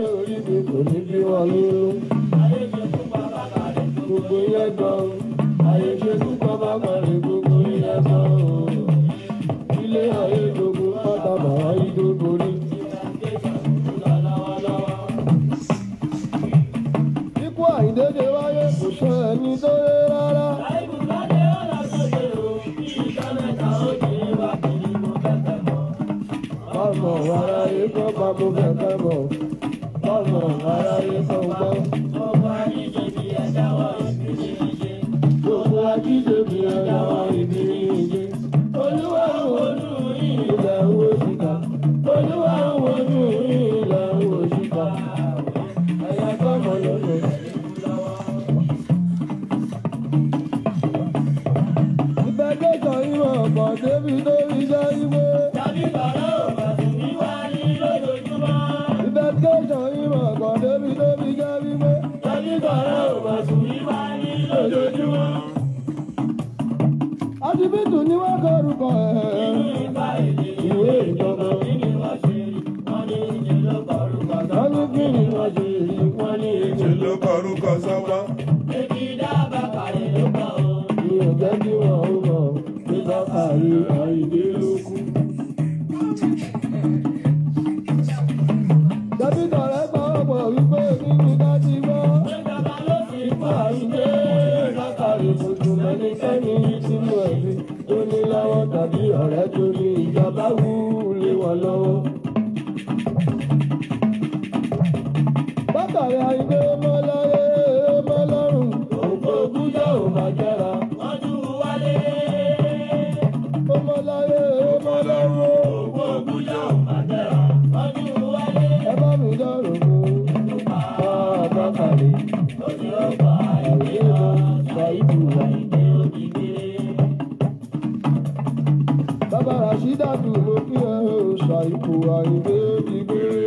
Orí mi kò ní bí wọn nínú. Gbogbo yẹn gan. Ayé ṣe púpọ̀ bákàrẹ̀ gbogbo yẹn gan. Ilé ayé gbogbo pátá bàá igbó borí. Ikú Àyìndé ṣe wáyé kò ṣe ẹni tó yé rárá. Bámọ̀ aráyé kọ́ bá mo fẹ́ mọ̀. Bámọ̀ aráyé kọ́ gbọ́. Gbogbo ajíṣe bí ẹ̀dáwọ̀ ìbírí ìjẹ. Olúwa ń wọnú ilẹ̀ owó síta. Olúwa ń wọnú ilẹ̀ owó síta. Ẹ̀yà kọ́mọ lọ́nà. Ìbẹ́jọ́sọ̀ ìwọ̀n ọ̀pọ̀ débi tó fi jẹ́ ìwé. Ìbẹ́jọ́sọ̀ ìwọ̀n ọ̀pọ̀ débi tó fi jẹ́ ìwé. Lójoojúmọ́. Àdìbìtù ni wọ́n kọrúkọ ẹ̀. Ìwé ìjọba. Wọ́n ní kí ni wọ́n ṣe rí, wọ́n ní Ṣe ló kọrúkọ sọ́wọ́. Mi ò jẹ́ kí wọ́n ó mọ̀ pé Bákàrè Àyìndé ló kú. Dókítà rẹ̀ pa ọ̀pọ̀ wípé nínú dájú gbọ́. Àyìndé Bákàrè kò tún mẹ́nikẹ́ni sínú ẹ̀bí tó ní lọ́wọ́ tàbí ọ̀rẹ́ tó ní ìjọba wú lé wọn lọ́wọ́. Bákàrè Àyìndé mọ́ láyé mọ́ lọ́rùn. Òkú ogúnjọ́ ò máa jẹ́ra. Ó mọ́ láyé ó mọ́ lọ́rùn. Ẹ bá mi dọ̀rọ̀ mú. Bákàrè Àyìndé lọ ṣàìbù Àyìndé. Bàbá Ràṣídàtù mo kí ẹ o ṣàìbù Àyìndé ti gbére.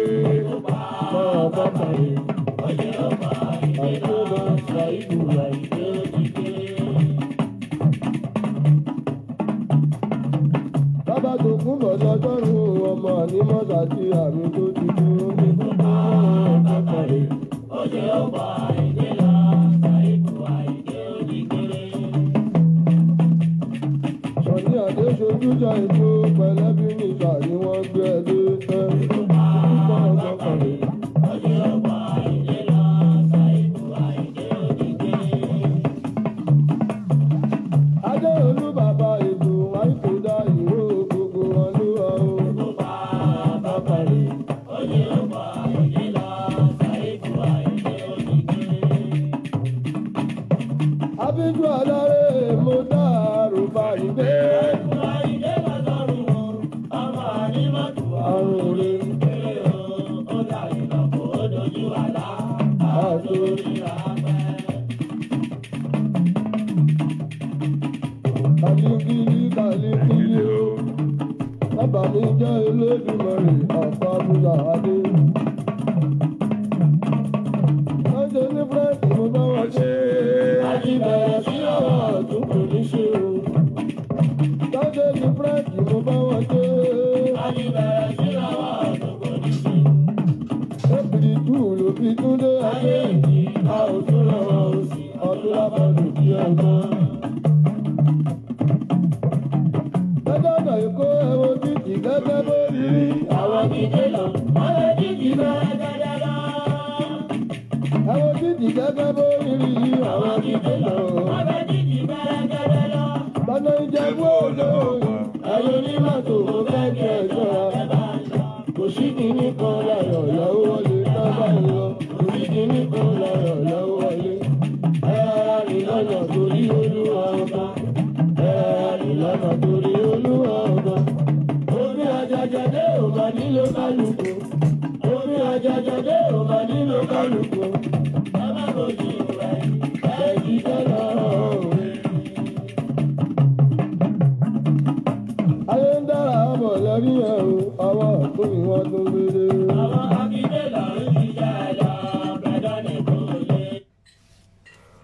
Bákàrè Àyìndé lọ ṣàìbù Àyìndé ti gbére. Bàbá tó kún bọ̀ sọ́jọ́rùn ọmọ ànímọ́sà tí àmì tó ti kú ní Bákàrè. Sọ̀ní Adé ṣojú jà ètò pẹ̀lẹ́bí níta ni wọ́n gbé ẹ dé tẹ́. Púpọ̀ Bákàrè. Adé olú bàbá ètò àìkúdá ìró gbogbo wọn ló wà o. Bákàrè. Abíjú aláré mo dàrú bàyìndé. Àrùn rè àtò. Kàlíkìlì kàlíkìlì o. Bàbá mi jẹ́ Olódùmarè ọ̀pọ̀ Abúlé Adé. Wọ́n ṣe ní Fúrẹ́ǹsì mo bá wọn ṣe. Àti bẹ̀rẹ̀ sí ọ̀rọ̀ ọ̀tún kò ní ṣe o. Wọ́n ṣe ní Fúrẹ́ǹsì mo bá wọn ṣe. Ébìrì tù ló fi túndé ayé. A ò tún lọ́wọ́ òsì ọdún lábọ́dún kí ọgbọ́n. Lọ́jọ́ náà Èkó ẹ̀wọ̀n títì gẹ́gẹ́ bó rí rí. Àwọn gidi lọ, wọ́n lè títì bẹ́ẹ̀ gẹ́gẹ́ lọ. Ẹ̀wọ̀n títì gẹ́gẹ́ bó rí rí. Àwọn gidi lọ, wọ́n lè títì bẹ́ẹ̀ gẹ́gẹ́ lọ. Lọ́nà Ìjẹ̀bú olóògùn, ẹ̀yọ́ onímọ̀tò mo fẹ́ kí ẹ ṣọ́ra. Kò sí kinní kan láyọ̀ lọ́wọ́ wọlé lọ́ba lọ. Kò sí kinní kan láyọ̀ lọ́wọ́ wọlé. Ẹ rárá ní lọ́nà torí Olúwa ọba. Ẹ rárá ní lọ́nà torí Olúwa ọba. Omi àjàjàdé ò máa nílò kálukú. Omi àjàjàdé ò máa nílò kálukú. Ẹ má bójú rẹ̀ ẹ jíjẹ́ lọ́rùn. Ayé ń dára ọmọ lẹ́rí ẹ̀ o, àwọn ọ̀tún ni wọ́n tún gbére.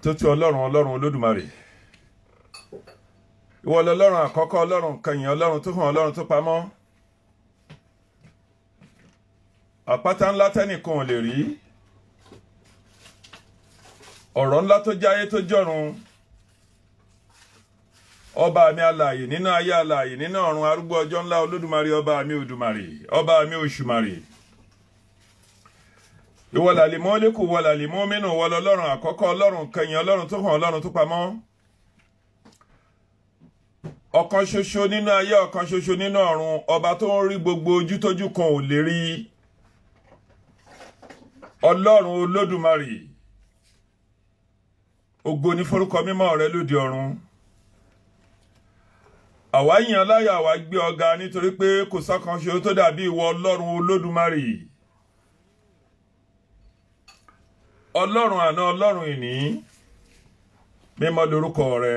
Tó tí Ọlọ́run Ọlọ́run Olódùmarè. Ìwọ lọlọ́run àkọ́kọ́, Ọlọ́run kẹyìn, Ọlọ́run tó hàn, Ọlọ́run tó pamọ́. Àpáta ńlá tẹ́nìkan ò lè rí. Ọ̀rọ̀ ńlá tó jáyé tó jọ̀run. Ọba mi alààyè nínú ayé, alààyè nínú ọ̀run, arúgbó ọjọ́ ńlá, Olódùmarè, ọba mi Òdùmarè, ọba mi Òṣùmàrè. Ìwọ làlì mọ́lẹ́kù, ìwọ làlì mọ́mínú, ìwọ lọ́lọ́run àkọ́kọ́, Ọlọ́run kẹyìn, Ọlọ́run tó hàn, Ọlọ́run tó pamọ́. Ọ̀kan ṣoṣo nínú ayé, ọ̀kan ṣoṣo nínú ọ̀run, ọba tó ń rí gbogbo ojú tójú kan ò lè rí. Ọlọ́run Olódùmarè, ògo ní forúkọ mímọ́ rẹ lóde ọ̀run. Àwa yìn láyọ̀, àwa gbé ọ̀gá, nítorí pé kò sọ́kan ṣoṣo tó dàbí ìwọ Ọlọ́run Olódùmarè. Ọlọ́run àná, Ọlọ́run ìní, mímọ́ lórúkọ rẹ.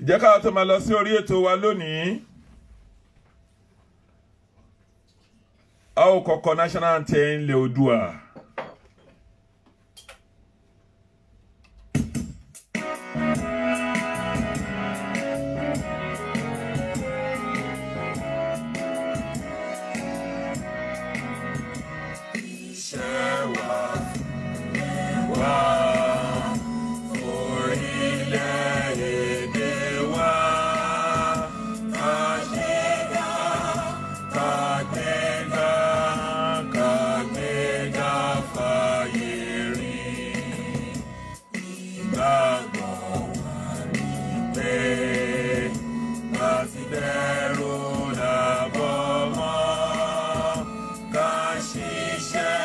Ìjẹ́ ká tó máa lọ sí orí ètò wa lónìí, a ó kọ́kọ́ national anthem ilẹ̀ Oòduà. Iṣẹ́ wa wá orílẹ̀-èdè wa, kàgbéga, kàgbéga, kàgbéga fàyè rí. Ìgbàgbọ́ wa ní pé láti bẹ̀rù làbọ̀ mọ́, ká ṣiṣẹ́,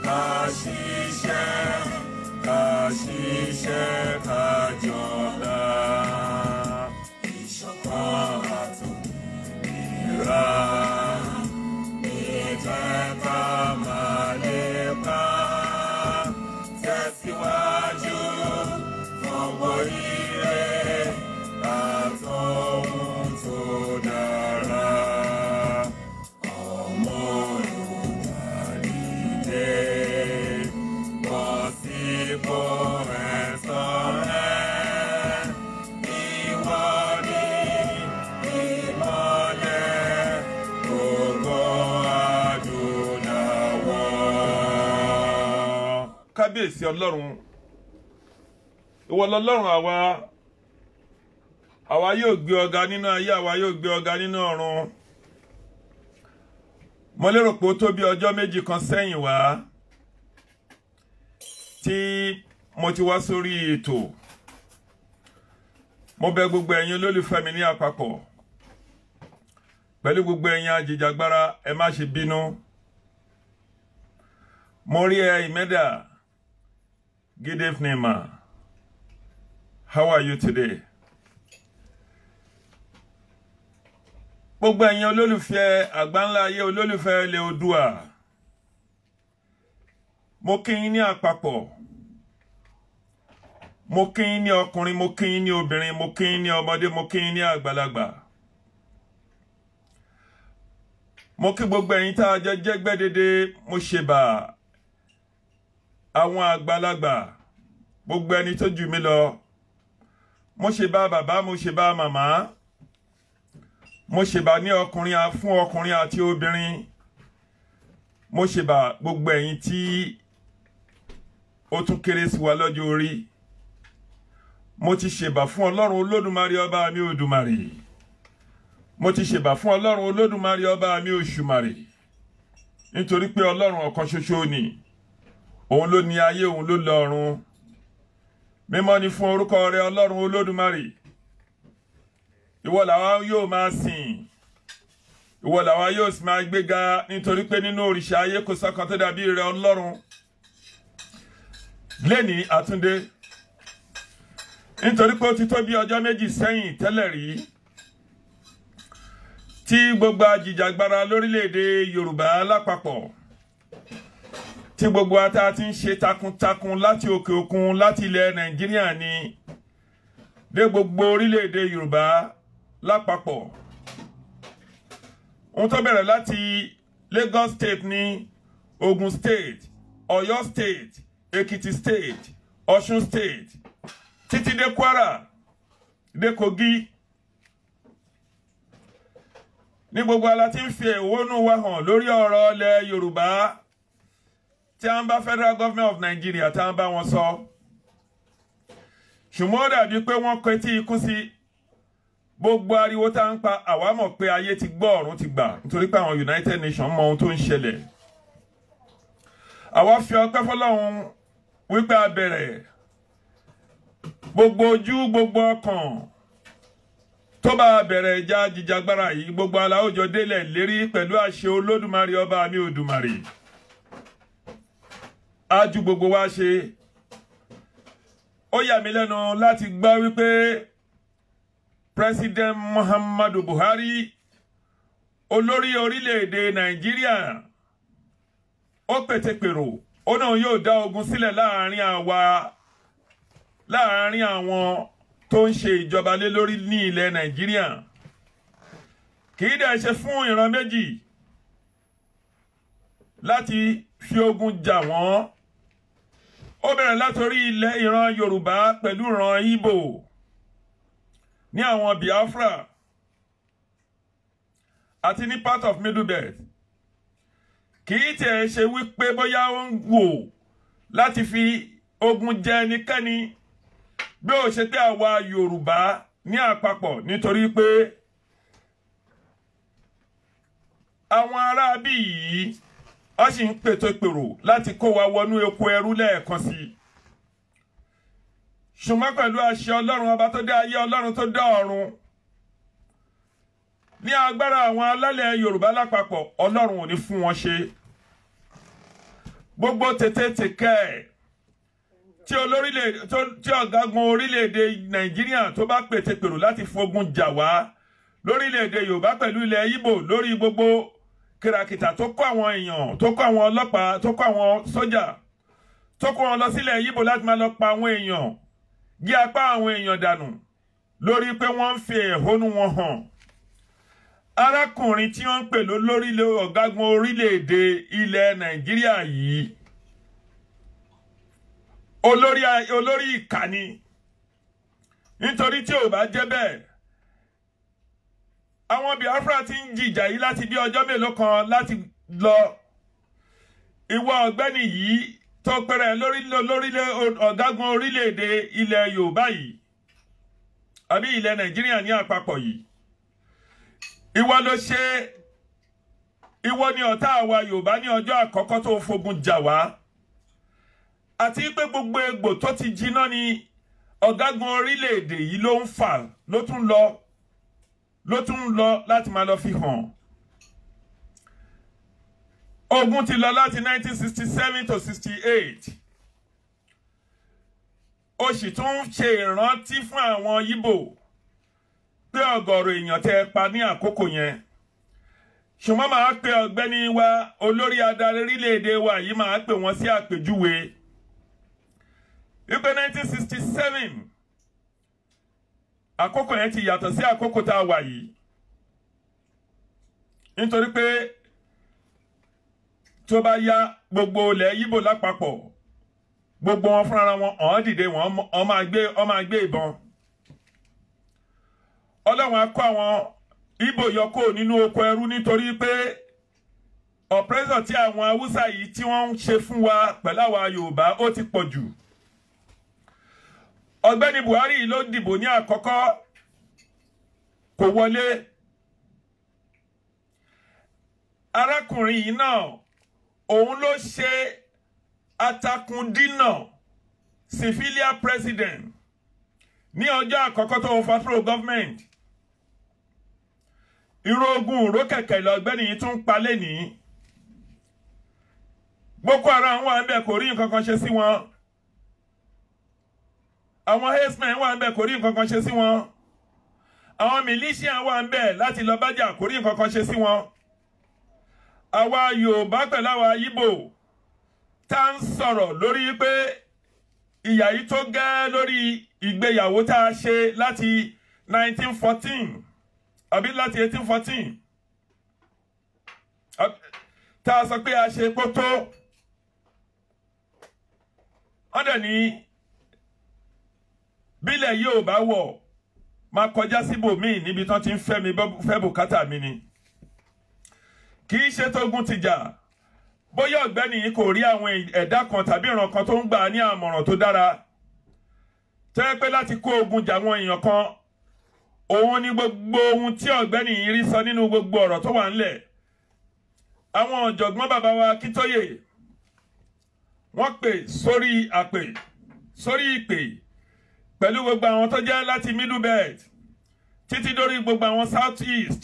ká ṣiṣẹ́, ká ṣiṣẹ́, ká jọlá. Ìṣọ̀kan àtòmìnira ní kẹ́kẹ́ máa lépa, tẹ̀síwájú fọwọ́ ire àtọ̀hún tó dára. Ọmọ Yorùbá dìde, bọ́ sípò ẹ̀tọ́ rẹ. Ìwọ ni ìmọ́lẹ̀ gbogbo adúláwọ̀. Kábíyèsí Ọlọ́run, ìwọ lọ́lọ́run àwa, àwa yóò gbé ọ̀gá nínú ayé, àwa yóò gbé ọ̀gá nínú ọ̀run. Mo lérò pé ó tó bí ọjọ́ méjì kan sẹ́yìn wá tí mo ti wá sórí ètò. Mo bẹ̀ gbogbo ẹ̀yin olólùfẹ́ mi ní àpapọ̀, pẹ̀lú gbogbo ẹ̀yin ajìjàgbara, ẹ má ṣe bínú. Mo rí ẹ, Ìmẹ́dà. Good evening, ma. How are you today? Gbogbo ẹ̀yin olólùfẹ́ àgbáńlá ayé, olólùfẹ́ ilẹ̀ Oòduà, mo kí yín ní àpapọ̀. Mo kí yín ní ọkùnrin, mo kí yín ní obìnrin, mo kí yín ní ọmọdé, mo kí yín ní àgbàlagbà. Mo kí gbogbo ẹ̀yin tá a jọ jẹ́gbẹ́ dédé. Mo ṣèbà àwọn àgbàlagbà, gbogbo ẹni tó jù mí lọ. Mo ṣèbà bàbá, mo ṣèbà màmá, mo ṣèbà ní ọkùnrin fún ọkùnrin àti obìnrin. Mo ṣèbà gbogbo ẹ̀yin tí ó tún kéré sí wa lọ́jọ́ orí. Mo ti ṣèbà fún Ọlọ́run Olódùmarè, ọba mi Òdùmarè. Mo ti ṣèbà fún Ọlọ́run Olódùmarè, ọba mi Òṣùmàrè, nítorí pé Ọlọ́run ọ̀kan ṣoṣo ni. Òun ló ní ayé, òun ló lọ́run. Mímọ́ ni fún orúkọ rẹ, Ọlọ́run Olódùmarè. Ìwọ làwa yóò máa sìn, ìwọ làwa yóò sì máa gbéga, nítorí pé nínú òrìṣà ayé, kò sọ́kan tó dàbí rẹ, Ọlọ́run. Lẹ́ni àtúndé, nítorí pé ó ti tó bí ọjọ́ méjì sẹ́yìn tẹ́lẹ̀ rí tí gbogbo ajìjàgbara lórílẹ̀‐èdè Yorùbá lápapọ̀, tí gbogbo ata ti ń ṣe takuntakun láti òkè òkun, láti ilẹ̀ Nàìjíríà ni dé gbogbo orílẹ̀‐èdè Yorùbá lápapọ̀, ohun tó bẹ̀rẹ̀ láti Lagos State ní, Ogun State, Ọ̀yọ́ State, Ekiti State, Ọ̀ṣun State, títí dé Kwara, dé Kogi. Ní gbogbo ala tí ń fi ẹ̀hónú wa hàn lórí ọ̀rọ̀ ilẹ̀ Yorùbá tí a ń bá Federal Government of Nigeria tá a ń bá wọn sọ. Ṣùgbọ́n ó dàbí pé wọ́n kọtí ikú sí gbogbo ariwo tá ń pa. Àwa mọ̀ pé ayé ti gbọ́, ọ̀run ti gbà, nítorí pé àwọn United Nations mọ ohun tó ń ṣẹlẹ̀. Àwa fi ọpẹ́ fọ́lọ́run wípé a bẹ̀rẹ̀. Gbogbo ojú, gbogbo ọkàn tó bá bẹ̀rẹ̀ ìjà jìjàgbara yìí, gbogbo aláwùjọ délẹ̀ lérí pẹ̀lú àṣẹ Olódùmarè ọba mi Òdùmarè. Á ju gbogbo wa ṣe. Ó yà mí lẹ́nu láti gbọ́ wípé President Muhammadu Buhari, olórí orílẹ̀-èdè Nàìjíríà, ó pètèpèrò, ó náà yóò dá ogun sílẹ̀ láàrin àwa, láàrin àwọn tó ń ṣe ìjọba lé lórí ní ilẹ̀ Nàìjíríà. Kì í dẹ̀ ṣe fún ìran méjì láti fi ogun jà wọ́n. Ó bẹ̀rẹ̀ látòrí ilẹ̀ ìran Yorùbá pẹ̀lú ìran Ìgbò ní àwọn Biafra àti ní part of Middle Belt. Kì í tiẹ̀ ṣe wípé bóyá ó ń wò láti fi ogun jẹ ẹnikẹ́ni, bí ó ṣe pé àwa Yorùbá ní àpapọ̀, nítorí pé àwọn aráabí yìí wọ́n sì ń pètòpèrò láti kó wa wọnú oko ẹrú lẹ́ẹ̀kan sí i. Ṣùgbọ́n pẹ̀lú àṣẹ Ọlọ́run ọba tó dá ayé, Ọlọ́run tó dá ọ̀run, ní agbára àwọn alálẹ̀ Yorùbá lápapọ̀, Ọlọ́run ò ní fún wọn ṣe. Gbogbo tètè tèkẹ́ tí tí ọ̀gágun orílẹ̀-èdè Nàìjíríà tó bá pètèpèrò láti fogun jà wá lórílẹ̀-èdè Yorùbá pẹ̀lú ilẹ̀ Ìgbò, lórí gbogbo kìràkìtà tó kó àwọn èèyàn, tó kó àwọn ọlọ́pàá, tó kó àwọn sójà, tó kó wọn lọ sílẹ̀ Ìgbò láti máa lọ pa àwọn èèyàn, gé apá àwọn èèyàn dànù lórí pé wọ́n ń fi ẹ̀hónú wọn hàn, arákùnrin tí wọ́n ń pè lórí ọ̀gágun orílẹ̀-èdè ilẹ̀ Nàìjíríà yìí, olórí ìkànnì, nítorí tí ò bá jẹ́ bẹ́ẹ̀, àwọn Biafra ti ń jìjà yìí láti bí ọjọ́ mélòó kan láti lọ. Ìwọ ọ̀gbẹ́ni yìí tó pẹrẹ lórí ọ̀gágun orílẹ̀-èdè ilẹ̀ Yorùbá yìí àbí ilẹ̀ Nàìjíríà ní àpapọ̀ yìí, ìwọ ló ṣe, ìwọ ni ọ̀tá àwa Yorùbá ní ọjọ́ àkọ́kọ́ tó fogun jà wá, àti pé gbogbo egbò tó ti jiná ni ọ̀gágun orílẹ̀-èdè yìí ló ń fà, ló tún lọ láti máa lọ fi hàn. Ogun ti lọ láti 1967 to 68, ó sì tún ń ṣe ìrántí fún àwọn Yíbò pé ọ̀gọ̀rọ̀ èèyàn tẹ́ ẹ pa ní àkókò yẹn. Ṣùgbọ́n màá pe ọ̀gbẹ́ni wa olórí adarí orílẹ̀-èdè wa yìí, màá pè wọ́n sí àpèjúwe wípé 1967, àkókò yẹn ti yàtọ̀ sí àkókò tá a wà yìí, nítorí pé tó bá yá, gbogbo ilẹ̀ Yíbò lápapọ̀, gbogbo wọn fúnra wọn ọ̀hún dìde, wọn wọ́n máa gbé ìbọn. Ọlọ́run á kó àwọn Ìgbò yọ kó nínú oko ẹrú, nítorí pé oppression tí àwọn Haúsá yìí tí wọ́n ń ṣe fún wa pẹ̀lú àwa Yorùbá, ó ti pọ̀ jù. Ọ̀gbẹ́ni Buhari ló dìbò ní àkọ́kọ́, kò wọlé. Arákùnrin yìí náà, òun ló ṣe atakundínà civilian president ní ọjọ́ àkọ́kọ́ tó overthrow government. Irú ogun òró kẹ̀kẹ́ lọ́gbẹ́ni yìí tún pa lẹ́nìí. Boko Haram wà ń bẹ̀, kò rí nǹkan kan ṣe sí wọn. Àwọn herdsmen wà ń bẹ̀, kò rí nǹkan kan ṣe sí wọn. Àwọn militia wà ń bẹ̀ láti lọ bájà, kò rí nǹkan kan ṣe sí wọn. Àwa Yorùbá pẹ̀lú àwa Yíbò tá ń sọ̀rọ̀ lórí pé ìyà yìí tó gẹ́ lórí ìgbéyàwó tá a ṣe láti 1914 àbí láti 1814, tá a sọ pé a ṣe kótó, wọ́n dẹ̀ ní bílẹ̀ yóò bá wọ̀ máa kọjá síbòmíì níbi tán ti ń fẹ́ mi fẹ́ bùkátà mi ni. Kì í ṣe tógun tìjà. Bóyá ọ̀gbẹ́ni yìí kò rí àwọn ẹ̀dá kan tàbí ìran kan tó ń gbà ní àmọ̀ràn tó dára. Tẹ́ pé láti kó ogun jà àwọn èèyàn kan, òun ni gbogbo ohun tí ọ̀gbẹ́ni yìí rí sọ nínú gbogbo ọ̀rọ̀ tó wà ńlẹ̀. Àwọn ọ̀jọ̀gbọ́n bàbá wa Akíntóyè wọ́n pè sórí àpè sórí ìpè pẹ̀lú gbogbo àwọn tó jẹ́ láti Middle Belt títí dórí gbogbo àwọn South East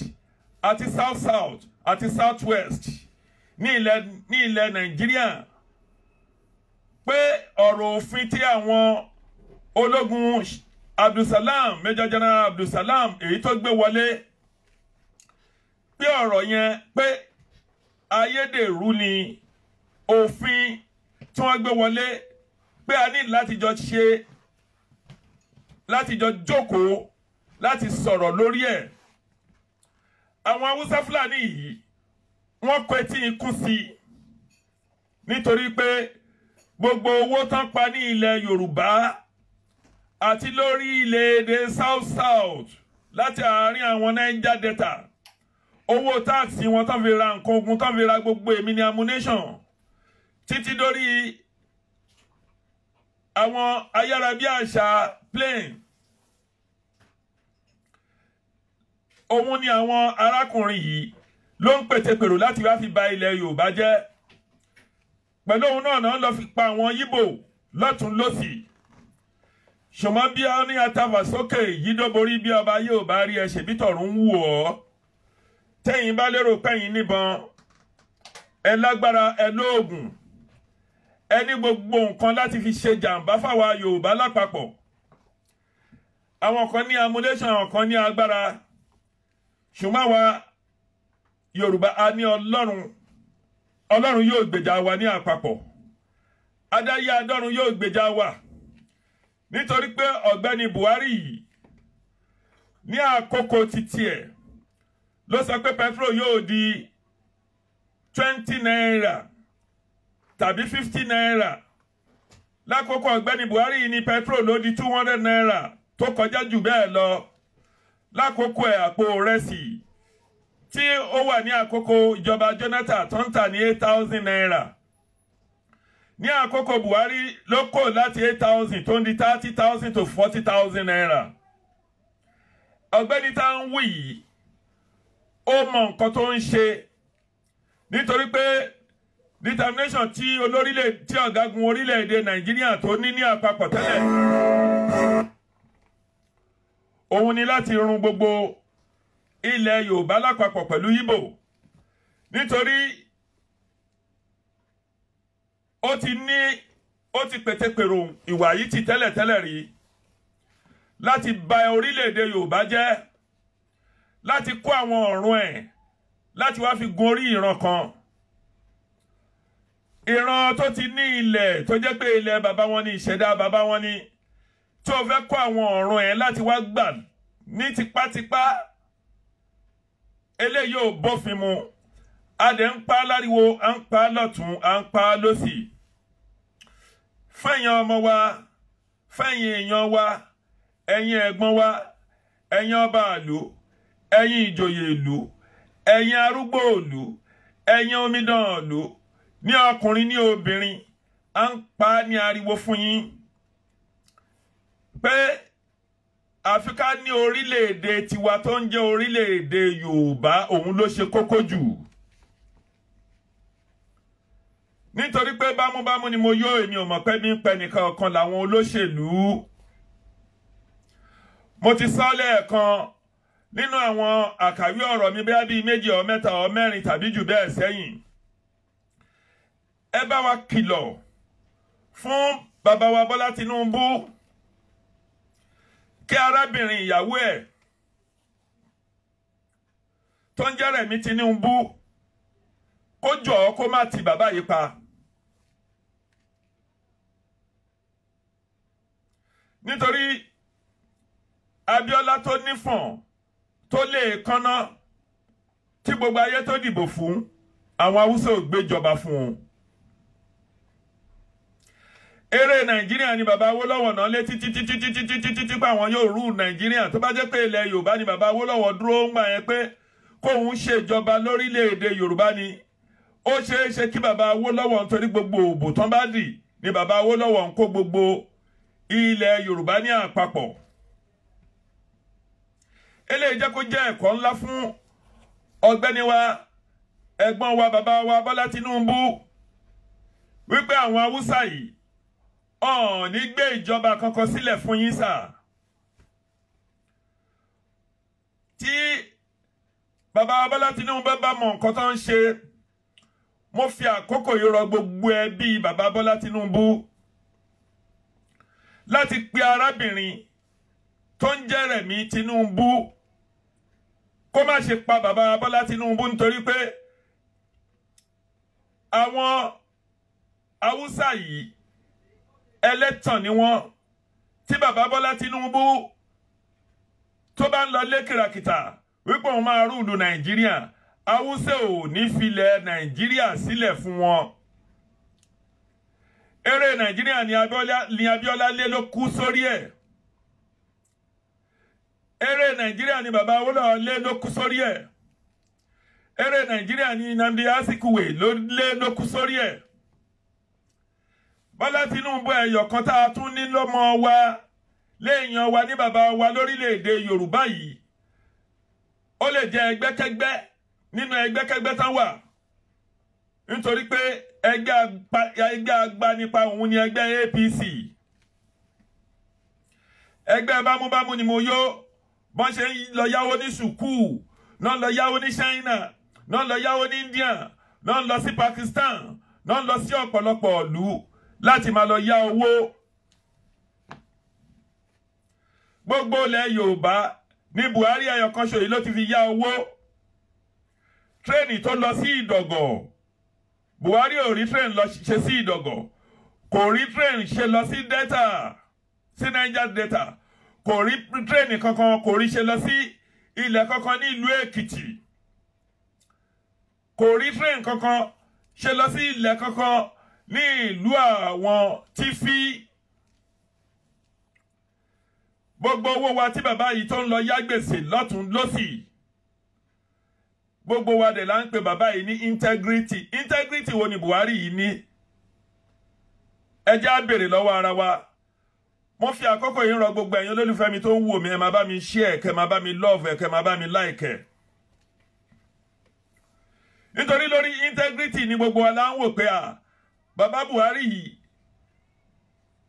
àti South South àti South West ní ilẹ̀ Nàìjíríà pé ọ̀rọ̀ òfin tí àwọn ológun Abdulsalam, Major General Abdulsalam, èyí tó gbé wọlé, pé ọ̀rọ̀ yẹn pé ayédèrú ni òfin tí wọ́n gbé wọlé, pé a ní láti jọ ṣe, láti jọ jókòó, láti sọ̀rọ̀ lórí ẹ̀. Àwọn Haúsá Fúlàní yìí wọ́n kọ etí ikún sí i nítorí pé gbogbo owó tán pa ní ilẹ̀ Yorùbá àti lórí ilẹ̀-èdè South South láti àárín àwọn Niger Delta, owó táàsì wọn tán fi ra nǹkan ogun, tán fi ra gbogbo èmi ní ammunition títí dórí àwọn ayárabíàṣá plane. Òun ni àwọn arákùnrin yìí ló ń pètèpèrò láti wá fi ba ilẹ̀ Yorùbá jẹ́. Pẹ̀lú òun náà lọ fi pa àwọn Yíbò lọ́tún lọ́sì. Ṣùgbọ́n bí a ní atàfà sókè yìí dóborí, bí ọba yóò bá rí ẹ ṣèbí tọ̀run ń wù ọ́. Tẹ́yìn bá lérò pẹ́yìn níbọn, ẹ lágbára, ẹ lóògùn, ẹ ní gbogbo nǹkan láti fi ṣe jàǹbá fáwa Yorùbá lápapọ̀. Àwọn kan ní amúléṣàn, àwọn kan ní agbára. Ṣùgbọ́n àwa Yorùbá a ní Ọlọ́run. Ọlọ́run yóò gbèjà wa ní àpapọ̀. Adáyé adọ́run yóò gbèjà wa. Nítorí pé ọ̀gbẹ́ni Buhari yìí ní àkókò títí ẹ̀ ló sọ pé petrol yóò di 20 naira tàbí 50 naira. Lákòókò ọ̀gbẹ́ni Buhari yìí ní petrol ló di 200 naira tó kọjá jù bẹ́ẹ̀ lọ. Lákòókò ẹ̀ àpò rẹsì tí ó wà ní àkókò ìjọba Jonathan tó ń tà ní 8,000 naira. Ní àkókò Buhari ló kò láti 8,000 tó ń di 30,000 to 40,000 naira. Ọ̀gbẹ́ni tá ń wí yìí ó mọ nǹkan tó ń ṣe, nítorí pé determination tí olórílẹ̀ tí ọ̀gágun orílẹ̀-èdè Nàìjíríà tó ní ní àpapọ̀ tẹ́lẹ̀, òun ni láti run gbogbo ilẹ̀ Yorùbá lápapọ̀ pẹ̀lú Ìgbò, nítorí ó ti pètèpèrò ìwà yìí ti tẹ́lẹ̀tẹ́lẹ̀ rí láti bà orílẹ̀-èdè Yorùbá jẹ́, láti kó àwọn ọ̀run ẹ̀ láti wá fi gun orí ìran kan. Ìran tó ti ní ilẹ̀ tó jẹ́ pé ilẹ̀ bàbá wọn ni, ìṣẹ̀dá bàbá wọn ni, tó fẹ́ kó àwọn ọ̀run ẹ̀ láti wá gbà ní tipátipá. Eléyìí ò bófin mu. A dẹ̀ ń pa láriwo, à ń pa lọ́tún, à ń pa lọ́sì. Fẹ̀yìn ọmọ wa, fẹ̀yìn èèyàn wa, ẹ̀yin ẹ̀gbọ́n wa, ẹ̀yin ọba ìlú, ẹ̀yin ìjòyè ìlú, ẹ̀yin arúgbó ìlú, ẹ̀yin omidan ìlú, ní ọkùnrin ní obìnrin, à ń pa ní ariwo fún yín pé àfi ká ní orílẹ̀-èdè tiwa tó ń jẹ́ orílẹ̀-èdè Yorùbá, òun ló ṣe kókó jù. Nítorí pé bámúbámú ni mo yó, èmi ò mọ̀ pé mi ń pẹ nìkan ọ̀kan làwọn olóṣèlú. Mo ti sọ lẹ́ẹ̀kan nínú àwọn àkàwé ọ̀rọ̀ mi bóyá bíi 2 or 3 or 4 tàbí jù bẹ́ẹ̀ sẹ́yìn. Ẹ bá wa kìlọ̀ fún bàbá wa Bọ́lá Tinubu kí arábìnrin ìyàwó ẹ̀ tó ń jẹ́ Rẹ̀mí Tinubu kó jọ̀ọ́ kó má ti bàbá yìí pa. Nítorí Abíọ́lá tó nífọ̀n tó lè kánná tí gbogbo ayé tó dìbò fún, àwọn Haúsá ò gbéjọba fún un. Eré Nàìjíríà ni bàbá Awólọ́wọ̀ náà lé títí títí títí títí títí pé àwọn yóò rú Nàìjíríà. Tó bá jẹ́ pé ilẹ̀ Yorùbá ni bàbá Awólọ́wọ̀ dúró ń gbà yẹn pé kóun ṣèjọba lórílẹ̀‐èdè Yorùbá ni. Ó ṣeé ṣe kí bàbá Awólọ́wọ̀, nítorí gbogbo òbò tán bá dì ní bàbá Awólọ́wọ̀ ń kó gbogbo ilẹ̀ Yorùbá ní àpapọ̀. Eléyìí jẹ́ kó jẹ́ ẹ̀kọ́ ńlá fún ọ̀gbẹ́ni wa, ẹ̀gbọ́n wa, bàbá wa Bọ́lá Tinubu, wípé àwọn Haúsá yìí ọ̀n ní gbé ìjọba kankan sílẹ̀ fún yín sà. Tí bàbá Bọ́lá Tinubu bá mọ nǹkan tó ń ṣe, mo fi àkókò yìí rọ gbogbo ẹbí bàbá Bọ́lá Tinubu láti pe arábìnrin tó ń jẹ́ Rẹ̀mí Tinubu kó má ṣe pa bàbá Bọ́lá Tinubu, nítorí pé àwọn Haúsá yìí ẹlẹ́tàn ni wọ́n. Tí bàbá Bọ́lá Tinubu tó bá ń lọ lé kìràkìtà wípé òun máa rúùlù Nàìjíríà, Haúsá ò ní filẹ̀ Nàìjíríà sílẹ̀ fún wọn. Eré Nàìjíríà ni Abíọ́lá lé ló kú sórí ẹ̀. Eré Nàìjíríà ni bàbá Awólọ́wọ̀ lé ló kú sórí ẹ̀. Eré Nàìjíríà ni Nnamdi Azikiwe ló lé ló kú sórí ẹ̀. Bọ́lá Tinubu ẹ̀yọ̀ kan tá a tún ní lọ́mọ wa léèyàn wa ní bàbá wa lórílẹ̀‐èdè Yorùbá yìí, ó lè jẹ́ ẹgbẹ́kẹ́gbẹ́ nínú ẹgbẹ́kẹ́gbẹ́ tán wà, nítorí pé ẹgbẹ́ agbanipa òun ni ẹgbẹ́ APC. Ẹgbẹ́ bámúbámú ni mo yó. Bọ́n ṣe ń lọ yáwó ní sùkúù náà, lọ yáwó ní China náà, lọ yáwó ní India náà, lọ sí Pakistan náà, lọ sí ọ̀pọ̀lọpọ̀ ìlú láti máa lọ yá owó. Gbogbo ilẹ̀ Yorùbá ní Buhari ẹyọkan ṣoṣo ló ti fi yá owó. Tírẹ́ẹ̀nì tó lọ sí Ìdọ̀gọ̀, Buhari ò rí tírẹ́ẹ̀nì lọ ṣe sí Ìdọ̀gọ̀, kò rí tírẹ́ẹ̀nì ṣe lọ sí Delta, sí Niger Delta, kò rí tírẹ́ẹ̀nì kankan, kò rí ṣe lọ sí ilẹ̀ kankan ní ìlú Èkìtì, kò rí tírẹ́ẹ̀nì kankan ṣe lọ sí ilẹ̀ kankan ní ìlú àwọn Tífí. Gbogbo owó wa tí bàbá yìí tó ń lọ yá gbèsè lọ́tún lọ́sì, gbogbo wa dẹ̀ la ń pe bàbá yìí ní integrity. Integrity wo ni Buhari yìí ní? Ẹ jẹ́ á béèrè lọ́wọ́ ara wa. Mo fi àkókò yìí rọ gbogbo ẹ̀yin olólùfẹ́ mi tó ń wò mí, ẹ máa bá mi share, kẹ́ máa bá mi love, ẹ kẹ́ máa bá mi like ẹ̀. Nítorí lórí integrity ni gbogbo wa la ń wò pé à bàbá Buhari yìí,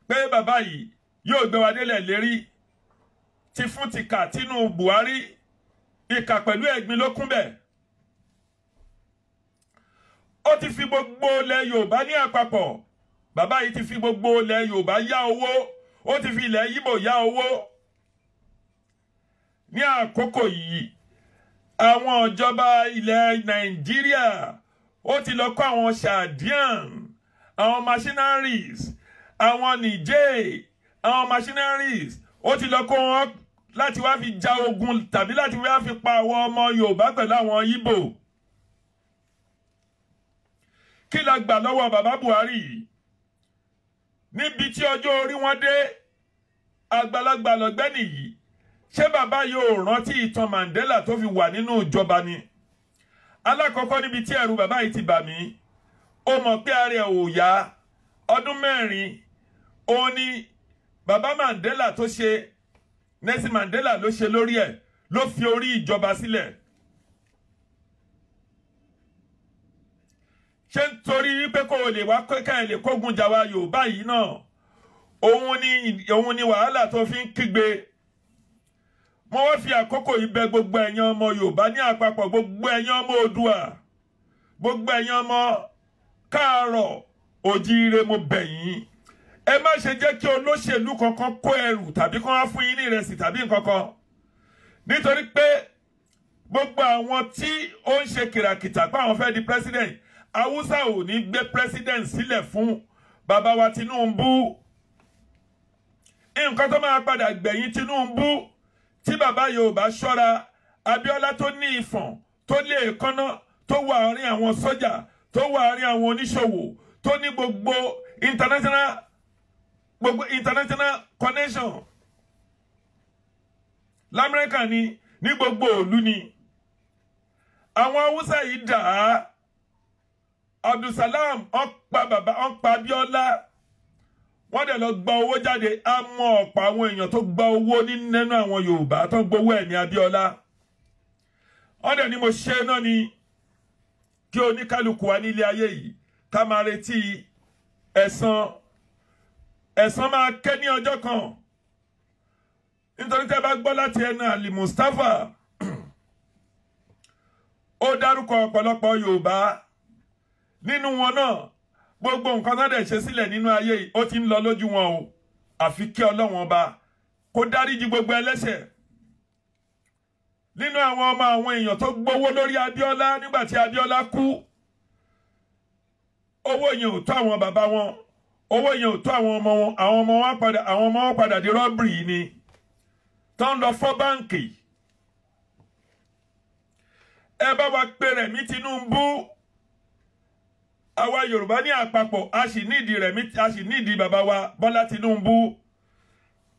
pé bàbá yìí yóò gbé wa délẹ̀ lérí. Ti fún ti kà tínú Buhari, ìkà pẹ̀lú ẹ̀gbin ló kún bẹ̀. Ó ti fi gbogbo ilẹ̀ Yorùbá ní àpapọ̀, bàbá yìí ti fi gbogbo ilẹ̀ Yorùbá yá owó, ó ti fi ilẹ̀ Yíbò yá owó. Ní àkókò yìí, àwọn ìjọba ilẹ̀ Nàìjíríà ó ti lọ kó àwọn Chadian, àwọn machineries, àwọn Niger, àwọn machineries, ó ti lọ kó wọn láti wá fi ja ogun tàbí láti wá fi pa àwọn ọmọ Yorùbá pẹ̀lú àwọn Yíbò. Kí la gbà lọ́wọ́ bàbá Buhari yìí? Níbi tí ọjọ́ orí wọn dé, àgbàlagbà lọ́gbẹ́ni yìí, ṣé bàbá yóò rántí ìtàn Mandela tó fi wà nínú ìjọba ni? Alákọ̀ọ́kọ́ níbi tí ẹ̀rù bàbá yìí ti bà mí, ó mọ̀ pé ara ẹ̀ ò yá. Ọdún 4 òun ni bàbá Mandela tó ṣe, Nelson Mandela ló ṣe lórí ẹ̀, ló fi orí ìjọba sílẹ̀. Ṣé nítorí wípé kó o lè wá ká ẹ lè kógun jà wá Yorùbá yìí náà, òun ni wàhálà tó fi ń kígbe. Mo wá fi àkókò yìí bẹ̀ gbogbo ẹ̀yin ọmọ Yorùbá ní àpapọ̀, gbogbo ẹ̀yin ọmọ Oòduà, gbogbo ẹ̀yin ọmọ káàárọ̀ òjíire, mo bẹ̀ yín. Ẹ má ṣe jẹ́ kí olóṣèlú kankan kó ẹrù tàbí kán wá fún yín ní ìrẹsì tàbí nǹkan kan, nítorí pé gbogbo àwọn tí ó ń ṣe kìràkìtà pé àwọn fẹ́ di president, Haúsá ò ní gbé president sílẹ̀ fún bàbá wa Tinubu. Nǹkan tó máa padà gbẹ̀yìn Tinubu tí bàbá Yorùbá ṣọ́ra, Abíọ́lá tó ní ìfọ̀n, tó lé èékánná, tó wà àárín àwọn sọ́jà, tó wà àárín àwọn oníṣòwò, tó ní gbogbo international connection l'Amẹ́ríkà ni, ní gbogbo òlu ni. Àwọn Haúsá yìí dà á. Abdulsalam wọ́n pa bàbá, wọ́n pa Abíọ́lá, wọ́n dẹ̀ lọ gba owó jáde. Á mọ ọ̀pọ̀ àwọn èèyàn tó gba owó nínú àwọn Yorùbá tó ń gbowó ẹ̀mí Abíọ́lá. Wọ́n dẹ̀ ní mo ṣe náà ni kí oníkálukú wa nílé ayé yìí ká máa retí ẹ̀san. Ẹ̀san máa ké ní ọjọ́ kan, nítorí tẹ́ bá gbọ́ láti ẹnu Ali Mustapha, ó dárúkọ ọ̀pọ̀lọpọ̀ Yorùbá nínú wọn náà. Gbogbo nǹkan tó dẹ̀ ṣe sílẹ̀ nínú ayé yìí ó ti ń lọ lójú wọn o. Àfi kí Ọlọ́run ọba kó dáríjì gbogbo ẹlẹ́ṣẹ̀ nínú àwọn ọmọ àwọn èèyàn tó gbowó lórí Abíọ́lá nígbà tí Abíọ́lá kú. Owó yẹn ò tó àwọn bàbá wọn, owó yẹn ò tó àwọn ọmọ wọn. Àwọn ọmọ wọn padà di rọ́bìrì ni, tó ń lọ fọ́ báǹkì. Ẹ bá wa pe Rẹ̀mí Tinubu. Àwa Yorùbá ní àpapọ̀ a sì nídìí Rẹ̀mí, a sì nídìí bàbá wa Bọ́lá Tinubu.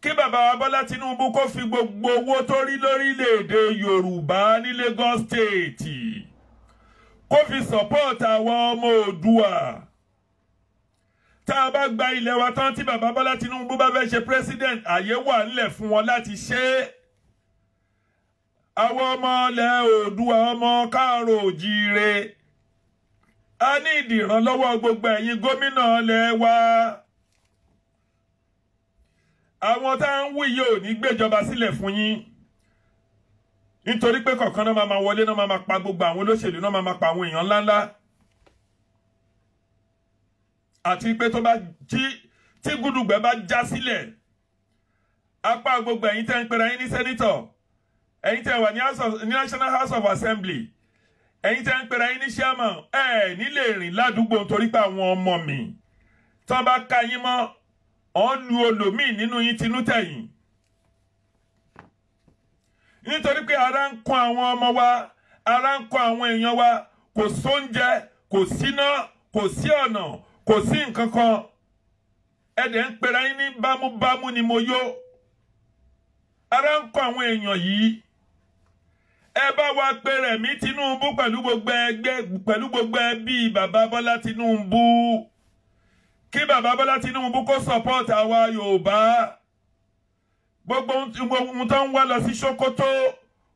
Kí bàbá wa Bọ́lá Tinubu kó fi gbogbo owó tó rí lórílẹ̀‐èdè Yorùbá ní Lagos State kó fi support àwọn ọmọ Oòduà. Tá a bá gba ilẹ̀ wa tán, tí bàbá Bọ́lá Tinubu bá fẹ́ ṣe president, àyè wà ńlẹ̀ fún wọn láti ṣe é. Àwọn ọmọ ilẹ̀ Oòduà, ọmọ káàró òjíire, a ní ìdí ìrànlọ́wọ́ gbogbo ẹ̀yin gómìnà ilẹ̀ wa. Àwọn tá à ń wí yóò ní gbéjọba sílẹ̀ fún yín, nítorí pé kọ̀ọ̀kan náà máa wọlé, náà máa pa gbogbo àwọn olóṣèlú, náà máa pa àwọn èèyàn ńláńlá. Àti pé tó bá jí tí gúdùgbẹ́ bá já sílẹ̀, apá gbogbo ẹ̀yin tẹ́ ń pera yín ní sẹ́nítọ̀, ẹ̀yin tẹ́ wà ní National House of Assembly, ẹ̀yin tẹ́ ń pera yín ní chairman, ẹ̀ nílé rìn ládùúgbò nítorí pé àwọn ọmọ mi tí wọ́n bá ka yín mọ́, ọ̀n lu olòmíì nínú yín tinú tẹ̀yìn. Nítorí pé ara ń kọ́ àwọn ọmọ wa, ara ń kọ́ àwọn èèyàn wa, kò sóúnjẹ, kò síná, kò sí ọ̀nà, kò sí nǹkan kan. Ẹ̀dẹ̀ ń pera yín ní bámúbámú ni mo yó. Ara ń kọ́ àwọn èèyàn yìí. Ẹ bá wa pe Rẹ̀mí Tinubu pẹ̀lú gbogbo ẹgbẹ́, pẹ̀lú gbogbo ẹbí bàbá Bọ́lá Tinubu. Kí bàbá Bọ́lá Tinubu kó support àwa Yorùbá. Gbogbo ohun tó ń wá lọ sí Sokoto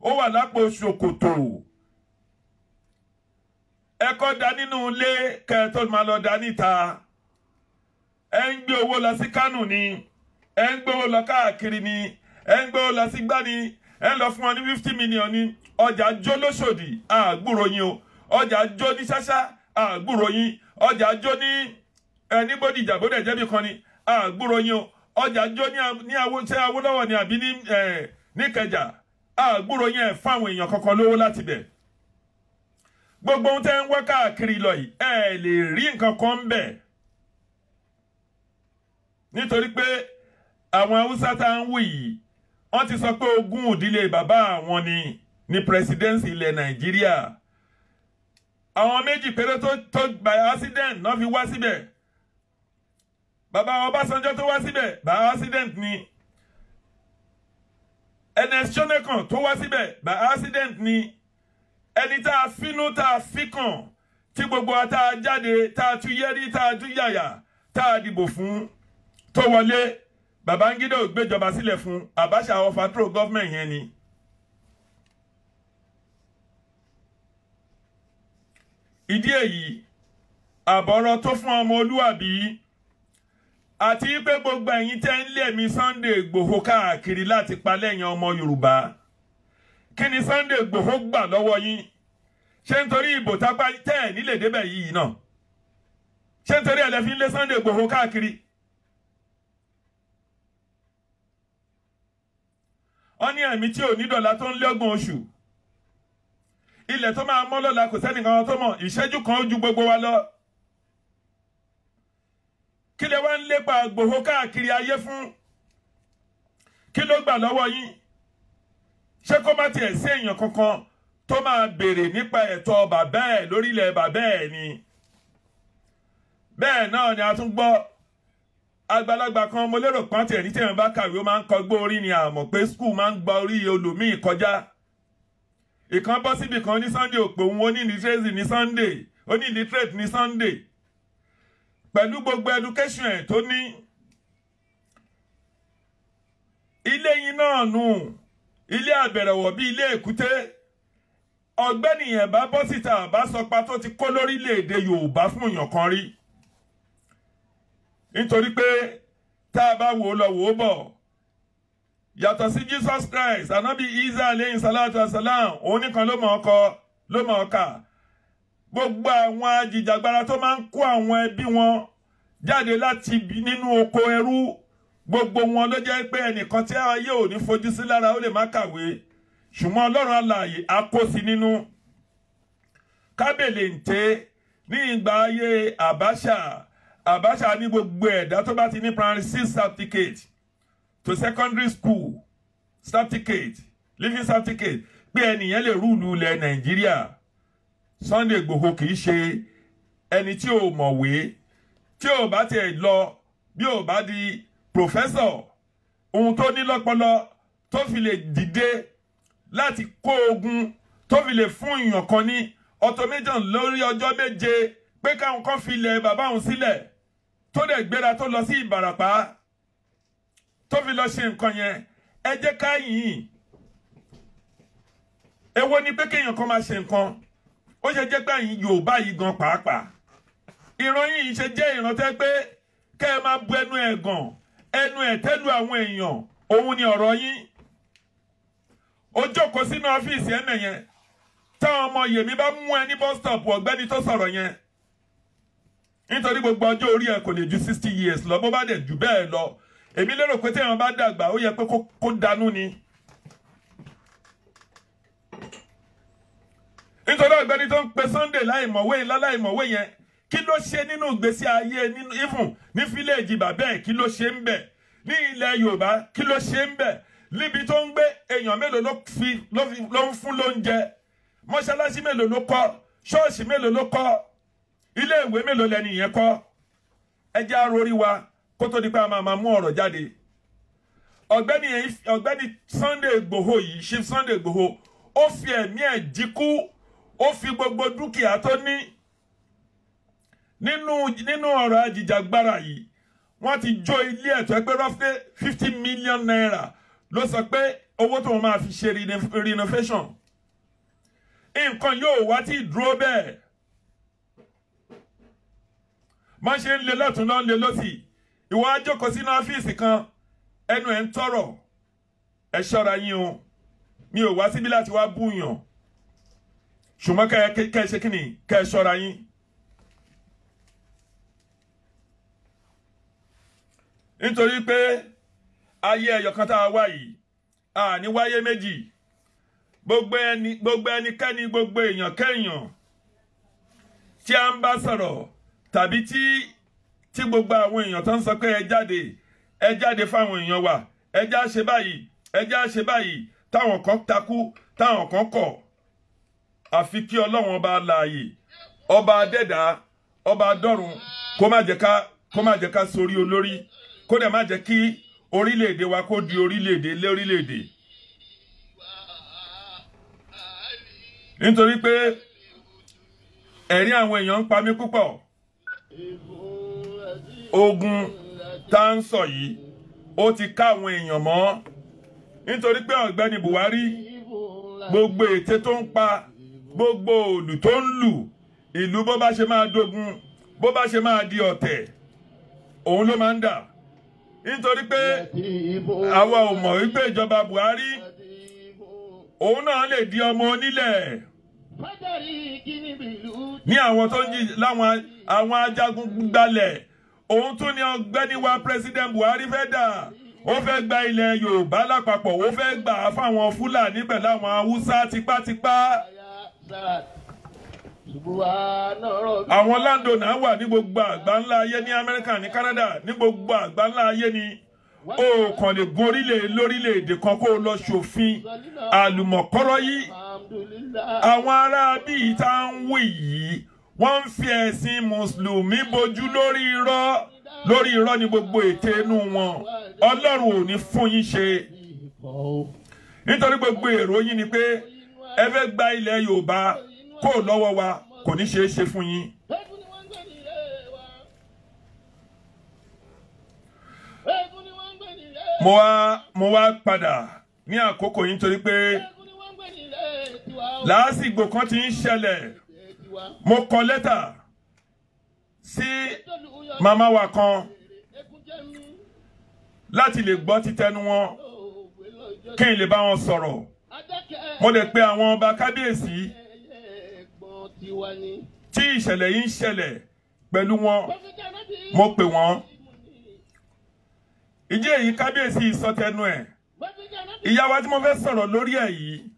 ó wà lápò ṣòkòtò. Ẹ kọ́ da nínú ilé kẹ́ ẹ tó máa lọ da níta. Ẹ ń gbé owó lọ sí Kánò ni, ẹ ń gbé owó lọ káàkiri ni, ẹ ń gbé owó lọ sí gbani, ẹ ń lọ fún wọn ní 50 million ní. Ọjà jó lóṣòdì, àgbúrò yín o. Ọjà jó ní ṣáṣá, àgbúrò yín. Ọjà jó ní ní Bódìjà, bódẹ̀ jẹ́bi kan ni, àgbúrò yín o. Ọjà jó ní ṣé Awólọ́wọ̀ ni àbí ní Ìkẹjà, àgbúrò yín. Ẹ̀ fáwọn èèyàn kankan lówó láti bẹ̀. Gbogbo ohun tẹ́ ń wá káàkiri lọ yìí, ẹ lè rí nǹkan kan ń bẹ̀. Nítorí pé àwọn Haúsá tá ń wí yìí, wọ́n ti sọ pé ogún ìdílé bàbá àwọn ni ní presidency ilẹ̀ Nàìjíríà. Àwọn méjì péré tó by accident náà fi wá síbẹ̀. Bàbá Ọbásanjọ́ tó wá síbẹ̀ by accident ni. Ernest Shonekan tó wá síbẹ̀ by accident ni. Ẹni tá a fínú tá a fikàn tí gbogbo wa tá a jáde tá a tún yẹ́rí tá a tún yàyà tá a dìbò fún tó wọlé, Babangida ò gbéjọba sílẹ̀ fún Abacha overthrow government yẹn ni. Ìdí èyí àbọ̀rọ̀ tó fún ọmọ olúwàbí àti pé gbogbo ẹ̀yin tẹ́ ń lé ẹ̀mí Sunday Igboho káàkiri láti pa lẹ́yìn ọmọ Yorùbá. Kí ni Sunday Igboho gbà lọ́wọ́ yín? Ṣé nítorí ìbò tápá tẹ́ ẹ̀ nílè débẹ̀ yìí náà? Ṣé nítorí ẹ̀ lẹ fi ń lé Sunday Igboho káàkiri? Wọ́n ní ẹ̀mí tí ò ní dọ̀la tó ń lé ọgbọ̀n oṣù. Ilẹ̀ tó máa mọ́ lọ́la kò sẹ́nìkan tó mọ̀, ìṣẹ́jú kan ó ju gbogbo wa lọ. Kí lẹ wá ń lépa Igboho káàkiri ayé fún? Kí ló gbà lọ́wọ́ yín? Ṣé kó má tiẹ̀ sí èèyàn kankan tó máa béèrè nípa ẹ̀tọ́ bàbá ẹ̀ lórílẹ̀ bàbá ẹ̀ ni? Bẹ́ẹ̀ náà ni a tún gbọ́ àgbàlagbà kan, mo lérò pọ́n tiẹ̀ ní tí èèyàn bá kàwé ó máa ń kọgbó orí ni, àmọ́ pé skul máa ń gba orí olòmíì kọjá. Ìkan bọ́ síbi kan ní Sunday òpè òun ó ní illiteracy ní Sunday, ó ní illiterate ní Sunday. Pẹ̀lú gbogbo education ẹ̀ tó ní. Ilé yín náà nù, ilé àbẹ̀rẹ̀wọ̀ bí ilé èkúté. Ọ̀gbẹ́ni yẹn bá bọ́ síta bá sọ pa tó ti kó lórílẹ̀‐èdè Yorùbá fún èèyàn kan rí. Nítorí pé tá a bá wò ó lọ wò ó bọ̀, yàtọ̀ sí Jesus Christ, Ànábì Isa aleyhi salatu wasalam, òun nìkan ló mọ̀ ọkọ ló mọ̀ ọkà. Gbogbo àwọn ajìjàgbara tó máa ń kó àwọn ẹbí wọn jáde láti nínú oko ẹrú, gbogbo wọn ló jẹ́ pé ẹnìkan tí ayé ò ní fojú sí lára ó lè má kàwé, ṣùgbọ́n Ọlọ́run alààyè á kó sí nínú. Kábèlè ń tẹ́ ní ìgbà ayé Abacha. Abacha ní gbogbo ẹ̀dá tó bá ti ní primary 6 certificate to secondary school certificate, living certificate, pé ẹnìyẹn lè rúùlù ilẹ̀ Nàìjíríà. Sunday Igboho kì í ṣe ẹni tí ò mọ̀wé, tí ò bá tiẹ̀ lọ bí ò bá di professor, ohun tó ní lọ́pọlọ tó fi lè dìde láti kó ogun, tó fi lè fún èèyàn kan ní automation lórí ọjọ́ 7 pé káwọn kan fi ilẹ̀ bàbá òun sílẹ̀, tó dẹ̀ gbéra tó lọ sí Ìbàràpá tó fi lọ ṣe nǹkan yẹn. Ẹ jẹ́ ká yìn. Èwo ni pé kéèyàn kan máa ṣe nǹkan, ó ṣe jẹ́ pé ẹ̀yin Yorùbá yìí gan pàápàá, ìran yìí ṣe jẹ́ ìran tẹ́ pé kẹ́ ẹ máa bu ẹnu ẹ̀ gàn, ẹnu ẹ̀ tẹ́lu àwọn èèyàn, òun ni ọ̀rọ̀ yín. Ó jókòó sínú ọ́fíìsì ẹ̀mẹ̀ yẹn, táwọn ọmọ yèmí bá mú ẹ ní bus stop, ọ̀gbẹ́ni tó sọ̀rọ̀ yẹn, nítorí gbogbo ọjọ́ orí ẹ kò lè ju 60 years lọ, bó bá dẹ̀ jù bẹ́ẹ̀ lọ, èmi lérò pé téèyàn bá dàgbà ó yẹ pé kó danú ni. Nítorí ọ̀gbẹ́ni tó ń pe Sunday láìmọ̀wé láìmọ̀wé yẹn, kí ló ṣe nínú ìgbésí ayé, nínú even ní fílẹ̀jì bàbá ẹ̀, kí ló ṣe ń bẹ̀? Ní ilẹ̀ Yorùbá, kí ló ṣe ń bẹ̀? Níbi tó ń gbé, èèyàn mélòó ló ń fún lóúnjẹ? Mọ́ṣáláṣí mélòó ló kọ́? Ṣọ́ọ̀ṣì mélòó ló kọ́? Ilé ìwé mélòó lẹni yẹn kọ́? Ẹ jẹ́ á rorí wa kó tó di pé a máa mú ọ̀rọ̀ jáde. Ọ̀gbẹ́ni Sunday Igboho yìí, Chief Sunday Igboho, ó fi ẹ̀mí ẹ̀ jíkú, ó fi gbogbo dúkìá tó ní nínú ọ̀rọ̀ ajìjàgbara yìí. Wọ́n ti jó ilé ẹ̀tọ́ pé roughly 50 million naira ló sọ pé owó tó máa fi ṣe renovation. Nǹkan yóò wá tí dúró bẹ́ẹ̀. Má ṣe ń lé lọ́tún lọ́ ń lé lọ́sì. Ìwọ á jókòó sínú ọ́fíìsì kan, ẹnu ẹ̀ ń tọrọ. Ẹ ṣọ́ra yín o. Mi ò wá síbí láti wá búyàn. Ṣùgbọ́n kẹ́ ẹ ṣe kí ni? Kẹ́ ẹ ṣọ́ra yín. Nítorí pé ayé ẹyọ kan tá a wá yìí, a ní wáyé méjì. Gbogbo ẹnikẹ́ni, gbogbo èèyàn kẹ́yàn tí a ń bá sọ̀rọ̀ tàbí tí gbogbo àwọn èèyàn tó ń sọ pé ẹ jáde fáwọn èèyàn wa, ẹ já ṣe báyìí, ẹ já ṣe báyìí, táwọn kan takú, táwọn kan kọ̀. Àfi kí Ọlọ́run ọba alààyè, ọba adẹ́dá, ọba adọ́run, kó má jẹ́ ká sórí olórí, kó dẹ̀ má jẹ́ kí orílẹ̀-èdè wa kó di orílẹ̀-èdè lórílẹ̀-èdè. Nítorí pé ẹ̀rí àwọn èèyàn ń pa mí púpọ̀. Ogun tá ń sọ yìí, ó ti ká àwọn èèyàn mọ́. Nítorí pé ọ̀gbẹ́ni Buhari, gbogbo ète tó ń pa, gbogbo òlù tó ń lù, ìlú bó bá ṣe máa dogun, bó bá ṣe máa di ọ̀tẹ̀, òun ló máa ń dà. Nítorí pé àwa ò mọ̀ wípé ìjọba Buhari, òun náà lè di ọmọ onílẹ̀. Ní àwọn tó ń jí láwọn àwọn ajagun gbalẹ̀, òun tún ni ọ̀gbẹ́ni wa President Buhari fẹ́ dà. Ó fẹ́ gba ilẹ̀ Yorùbá lápapọ̀, ó fẹ́ gbà á fáwọn Fúlàní pẹ̀lú àwọn Haúsá tipátipá. Àwọn landowner wà ní gbogbo àgbáńlá ayé, ní Amẹ́ríkà, ní Canada, ní gbogbo àgbáńlá ayé ni. O kàn lè gun orílẹ̀ lórílẹ̀-èdè kan kó lọ ṣòfin àlùmọ̀kọ́rọ́ yìí. Àwọn ará bíi tá ń wí yìí, wọ́n ń fi ẹ̀sìn mùsùlùmí bojú lórí irọ́. Lórí irọ́ ni gbogbo ète inú wọn. Ọlọ́run ò ní fún yín ṣe. Nítorí gbogbo èrò yín ni pé Ẹ fẹ́ gba ilẹ̀ Yorùbá kó lọ́wọ́ wa, kò ní ṣeé ṣe fún yín. Mo wá padà ní àkókò yìí nítorí pé làásìgbò kan ti ń ṣẹlẹ̀. Mo kọ lẹ́tà sí màmá wa kan láti lè gbọ́ títẹnu wọn kí n lè bá wọn sọ̀rọ̀. Mo lè pe àwọn ọba kábíyèsí tí ìṣẹ̀lẹ̀ yìí ń ṣẹlẹ̀ pẹ̀lú wọn, mo pè wọ́n. Ìjẹ́ èyí kábíyèsí sọ tẹnu ẹ̀. Ìyá wa tí mo fẹ́ sọ̀rọ̀ lórí ẹ̀ yìí,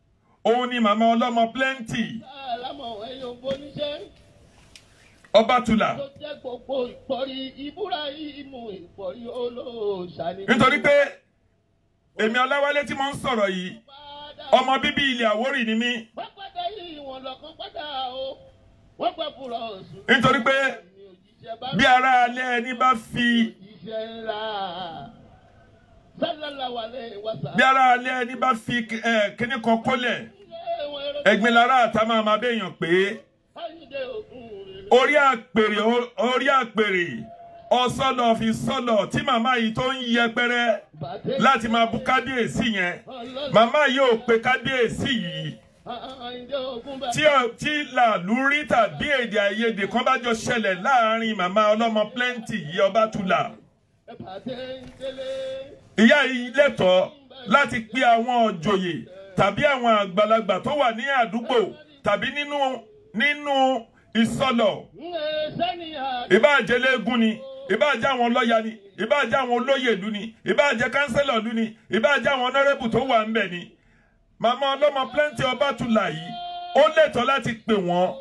òun ni màmá ọlọ́mọ plenty Ọbátúlà. Nítorí pé èmi Ọláwálé tí mo ń sọ̀rọ̀ yìí, ọmọ bíbí ilẹ̀ Àwórì ni mí. Nítorí pé bí ará alẹ́ ẹni bá fi bí ará alẹ́ ẹni bá fi kíní kan kólẹ̀, ẹ̀gbin lára àtà máa ma béèyàn pé orí àpèrè ọ̀sọ́lọ̀ fi sọ́lọ̀ tí màmá yìí tó ń yẹpẹrẹ láti máa bú kábíyèsí yẹn. Màmá yìí ò pe kábíyèsí yìí tí làlúrí tàbí èdè àìyedè kan bá jọ ṣẹlẹ̀ láàrin màmá ọlọ́mọ plenty yìí Ọbátúlà. Ìyá yìí lẹ́tọ̀ọ́ láti pe àwọn òjòyè tàbí àwọn àgbàlagbà tó wà ní àdúgbò tàbí nínú ìsọlọ̀. Ìbáà jẹ́ eléégún ni, ìbáà jẹ́ àwọn ọlọ́ya ni, ìbáà jẹ́ àwọn olóyè ìlú ni, ìbáà jẹ́ kánsẹ́lọ̀ ìlú ni, ìbáà jẹ́ àwọn ọ̀nọ́rẹ́bù tó wà ńbẹ̀ ni. Màmá ọlọ́mọ plenty Ọbátúlà yìí ó lẹ́tọ̀ọ́ láti pè wọ́n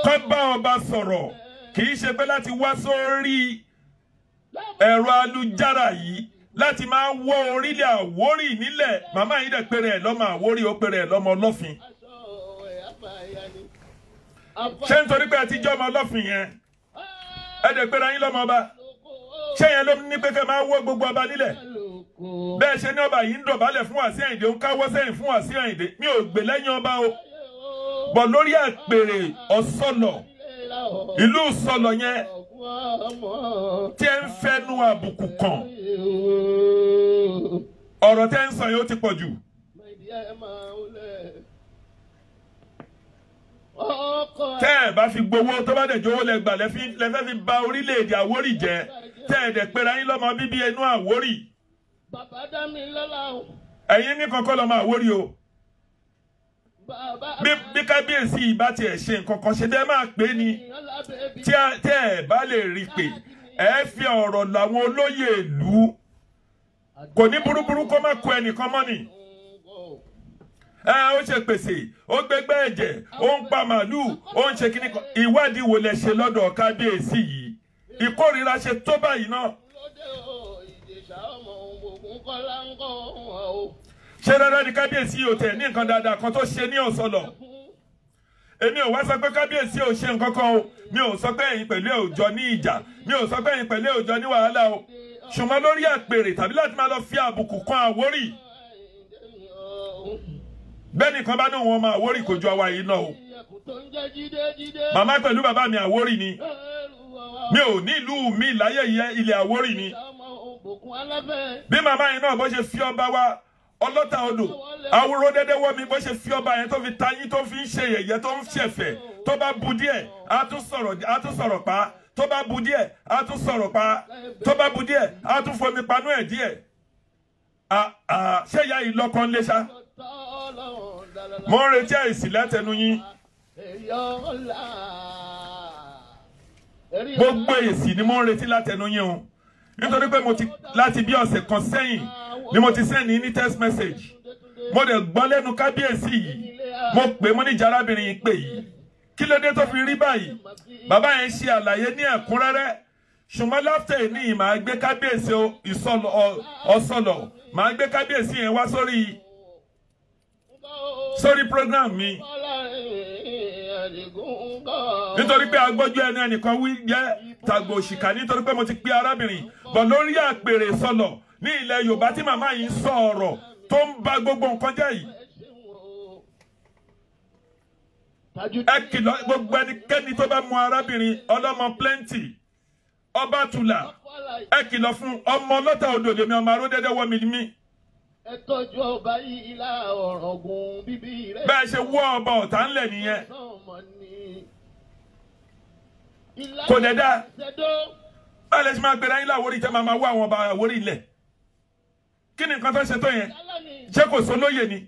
kó bá ọba sọ̀rọ̀, kì í ṣe pé láti wá sórí ẹ̀rọ alújára yìí láti máa wọ́ orílẹ̀ Àwórì nílẹ̀. Màmá yìí dẹ̀ péré ẹ̀ lọ́mọ Àwórì, ó péré ẹ̀ lọ́mọ Ọlọ́fin. Ṣé nítorí pé ẹ ti jẹ́ ọmọ Ọlọ́fin yẹn, ẹ dẹ̀ péré ayín lọ́mọ ọba? Ṣé yẹn ló ní pé kẹ́ máa wọ́ gbogbo ọba nílẹ̀? Bẹ́ẹ̀ ṣe ní ọba yìí ń dọ̀bálẹ̀ fún Wàsíù Àyìndé, ń káwọ́ sẹ́yìn fún Wàsíù Àyìndé. Mi ò gbè lẹ́yìn ọba o, bọ̀ lórí àpèrè ọ̀sọ́lọ̀ ìlú sọlọ̀ yẹn tí ẹ ń fẹnu àbùkù kàn, ọ̀rọ̀ tẹ́ ń sọ yẹn ó ti pọ̀ jù. Tẹ́ ẹ bá fi gbowó tó bá dẹ̀ jowó lẹ gbà lẹ́fẹ́ fi ba orílẹ̀-èdè Àwórì jẹ́, tẹ́ ẹ dẹ̀ pera yín lọ́mọ bíbí inú Àwórì. Ẹ̀yin ní kankan lọ́mọ Àwórì o. Bí kábíyèsí ìbá tiẹ̀ ṣe nǹkan kan ṣe dẹ́ máa pè é ni. Tí ẹ bá lè rí pé ẹ fi ọ̀rọ̀ làwọn olóyè ìlú, kò ní burúburú kó má kó ẹnìkan mọ́ ni. Ẹ ó ṣe pèsè, ó gbégbé ẹ̀jẹ̀, ó ń pa màálùú, ó ń ṣe kíní kan. Ìwádìí wo lẹ ṣe lọ́dọ̀ kábíyèsí yìí? Ìkórìíra ṣe tó báyìí náà. Ṣé rárá ni kábíyèsí yóò tẹ̀ ní nǹkan dáadáa kan tó ṣe ní ọ̀sọ̀lọ̀? Èmi ò wá sọ pé kábíyèsí ò ṣe nǹkan kan o. Mi ò sọ pé ẹ̀yin pẹ̀lú ẹ̀ ò jọ ní ìjà, mi ò sọ pé ẹ̀yin pẹ̀lú ẹ̀ ò jọ ní wàhálà o. Ṣùgbọ́n lórí àpèrè tàbí láti máa lọ fi àbùkù kan Àwórì, bẹ́ẹ̀ nìkan bá ní òun ọmọ Àwórì kò ju àwa yìí náà o. Màmá pẹ̀lú bàbá mi Àwórì ni. Mi ò ní ìlú mi láyé ilẹ̀ Àwórì ni. Bí màmá yìí náà bó ṣe fi ọba wa ọlọ́ta odò àwòrán dẹ́dẹ́ wọ́ mi, bó ṣe fi ọba yẹn tó fi tayín tó fi ń ṣe yẹ̀yẹ́ tó ń ṣẹ̀fẹ̀, tó bá bu díẹ̀ á tún sọ̀rọ̀ pa, tó bá bu díẹ̀ á tún sọ̀rọ̀ pa, tó bá bu díẹ̀ á tún fomi panú ẹ̀ díẹ̀. Ṣé ìyá yìí lọ́kàn lé ṣá? Mo ń retí àìsí látẹnu yín. Gbogbo èsì ni mo ń retí látẹnu yín o, nítorí pé mo ti láti bí ọ̀sẹ̀ kan sẹ́yìn ni mo ti send ní text message. Mo dẹ̀ gbọ́ lẹ́nu kábíyèsí yìí, mo pè mo ní jarábìnrin yìí pè yìí, kí ló dé tó fi rí báyìí? Bàbá yẹn ṣe àlàyé ní ẹ̀kúnrẹ́rẹ́. Ṣùgbọ́n láfẹ̀ ní màá gbé kábíyèsí ọ̀sọ̀lọ̀, màá gbé kábíyèsí yẹn wá sórí program mi. Nítorí pé agbójú ẹnu ẹnìkan wí jẹ́ tàgbò òṣìkà, nítorí pé mo ti pe arábìnrin bọ̀ lórí àpèrè sọlọ̀ ní ilẹ̀ Yorùbá tí màmá yìí ń sọ ọ̀rọ̀ tó ń ba gbogbo nǹkan jẹ́ yìí. Ẹ kìlọ̀ gbogbo ẹnikẹ́ni tó bá mú arábìnrin ọlọ́mọ plenty Ọbátúlà, ẹ kìlọ̀ fún ọmọ ọlọ́ta odò lèmi, ọmọ aródẹ́dẹ́ wọ́ mi mí. Ẹ tọ́jú ọba yìí la ọ̀rọ̀gùn bíbí rẹ̀. Bẹ́ẹ̀ ṣe wọ́ ọba ọ̀tá ńlẹ̀ nìyẹn. Kò dẹ̀ dáa. Báyìí lè ṣe máa gbéra yín láwórí tẹ́ máa máa wá àwọn ọba àwórí ilẹ̀. Kí ni nǹkan tó ń ṣe tó yẹn? Ṣé kò sólóyè ni?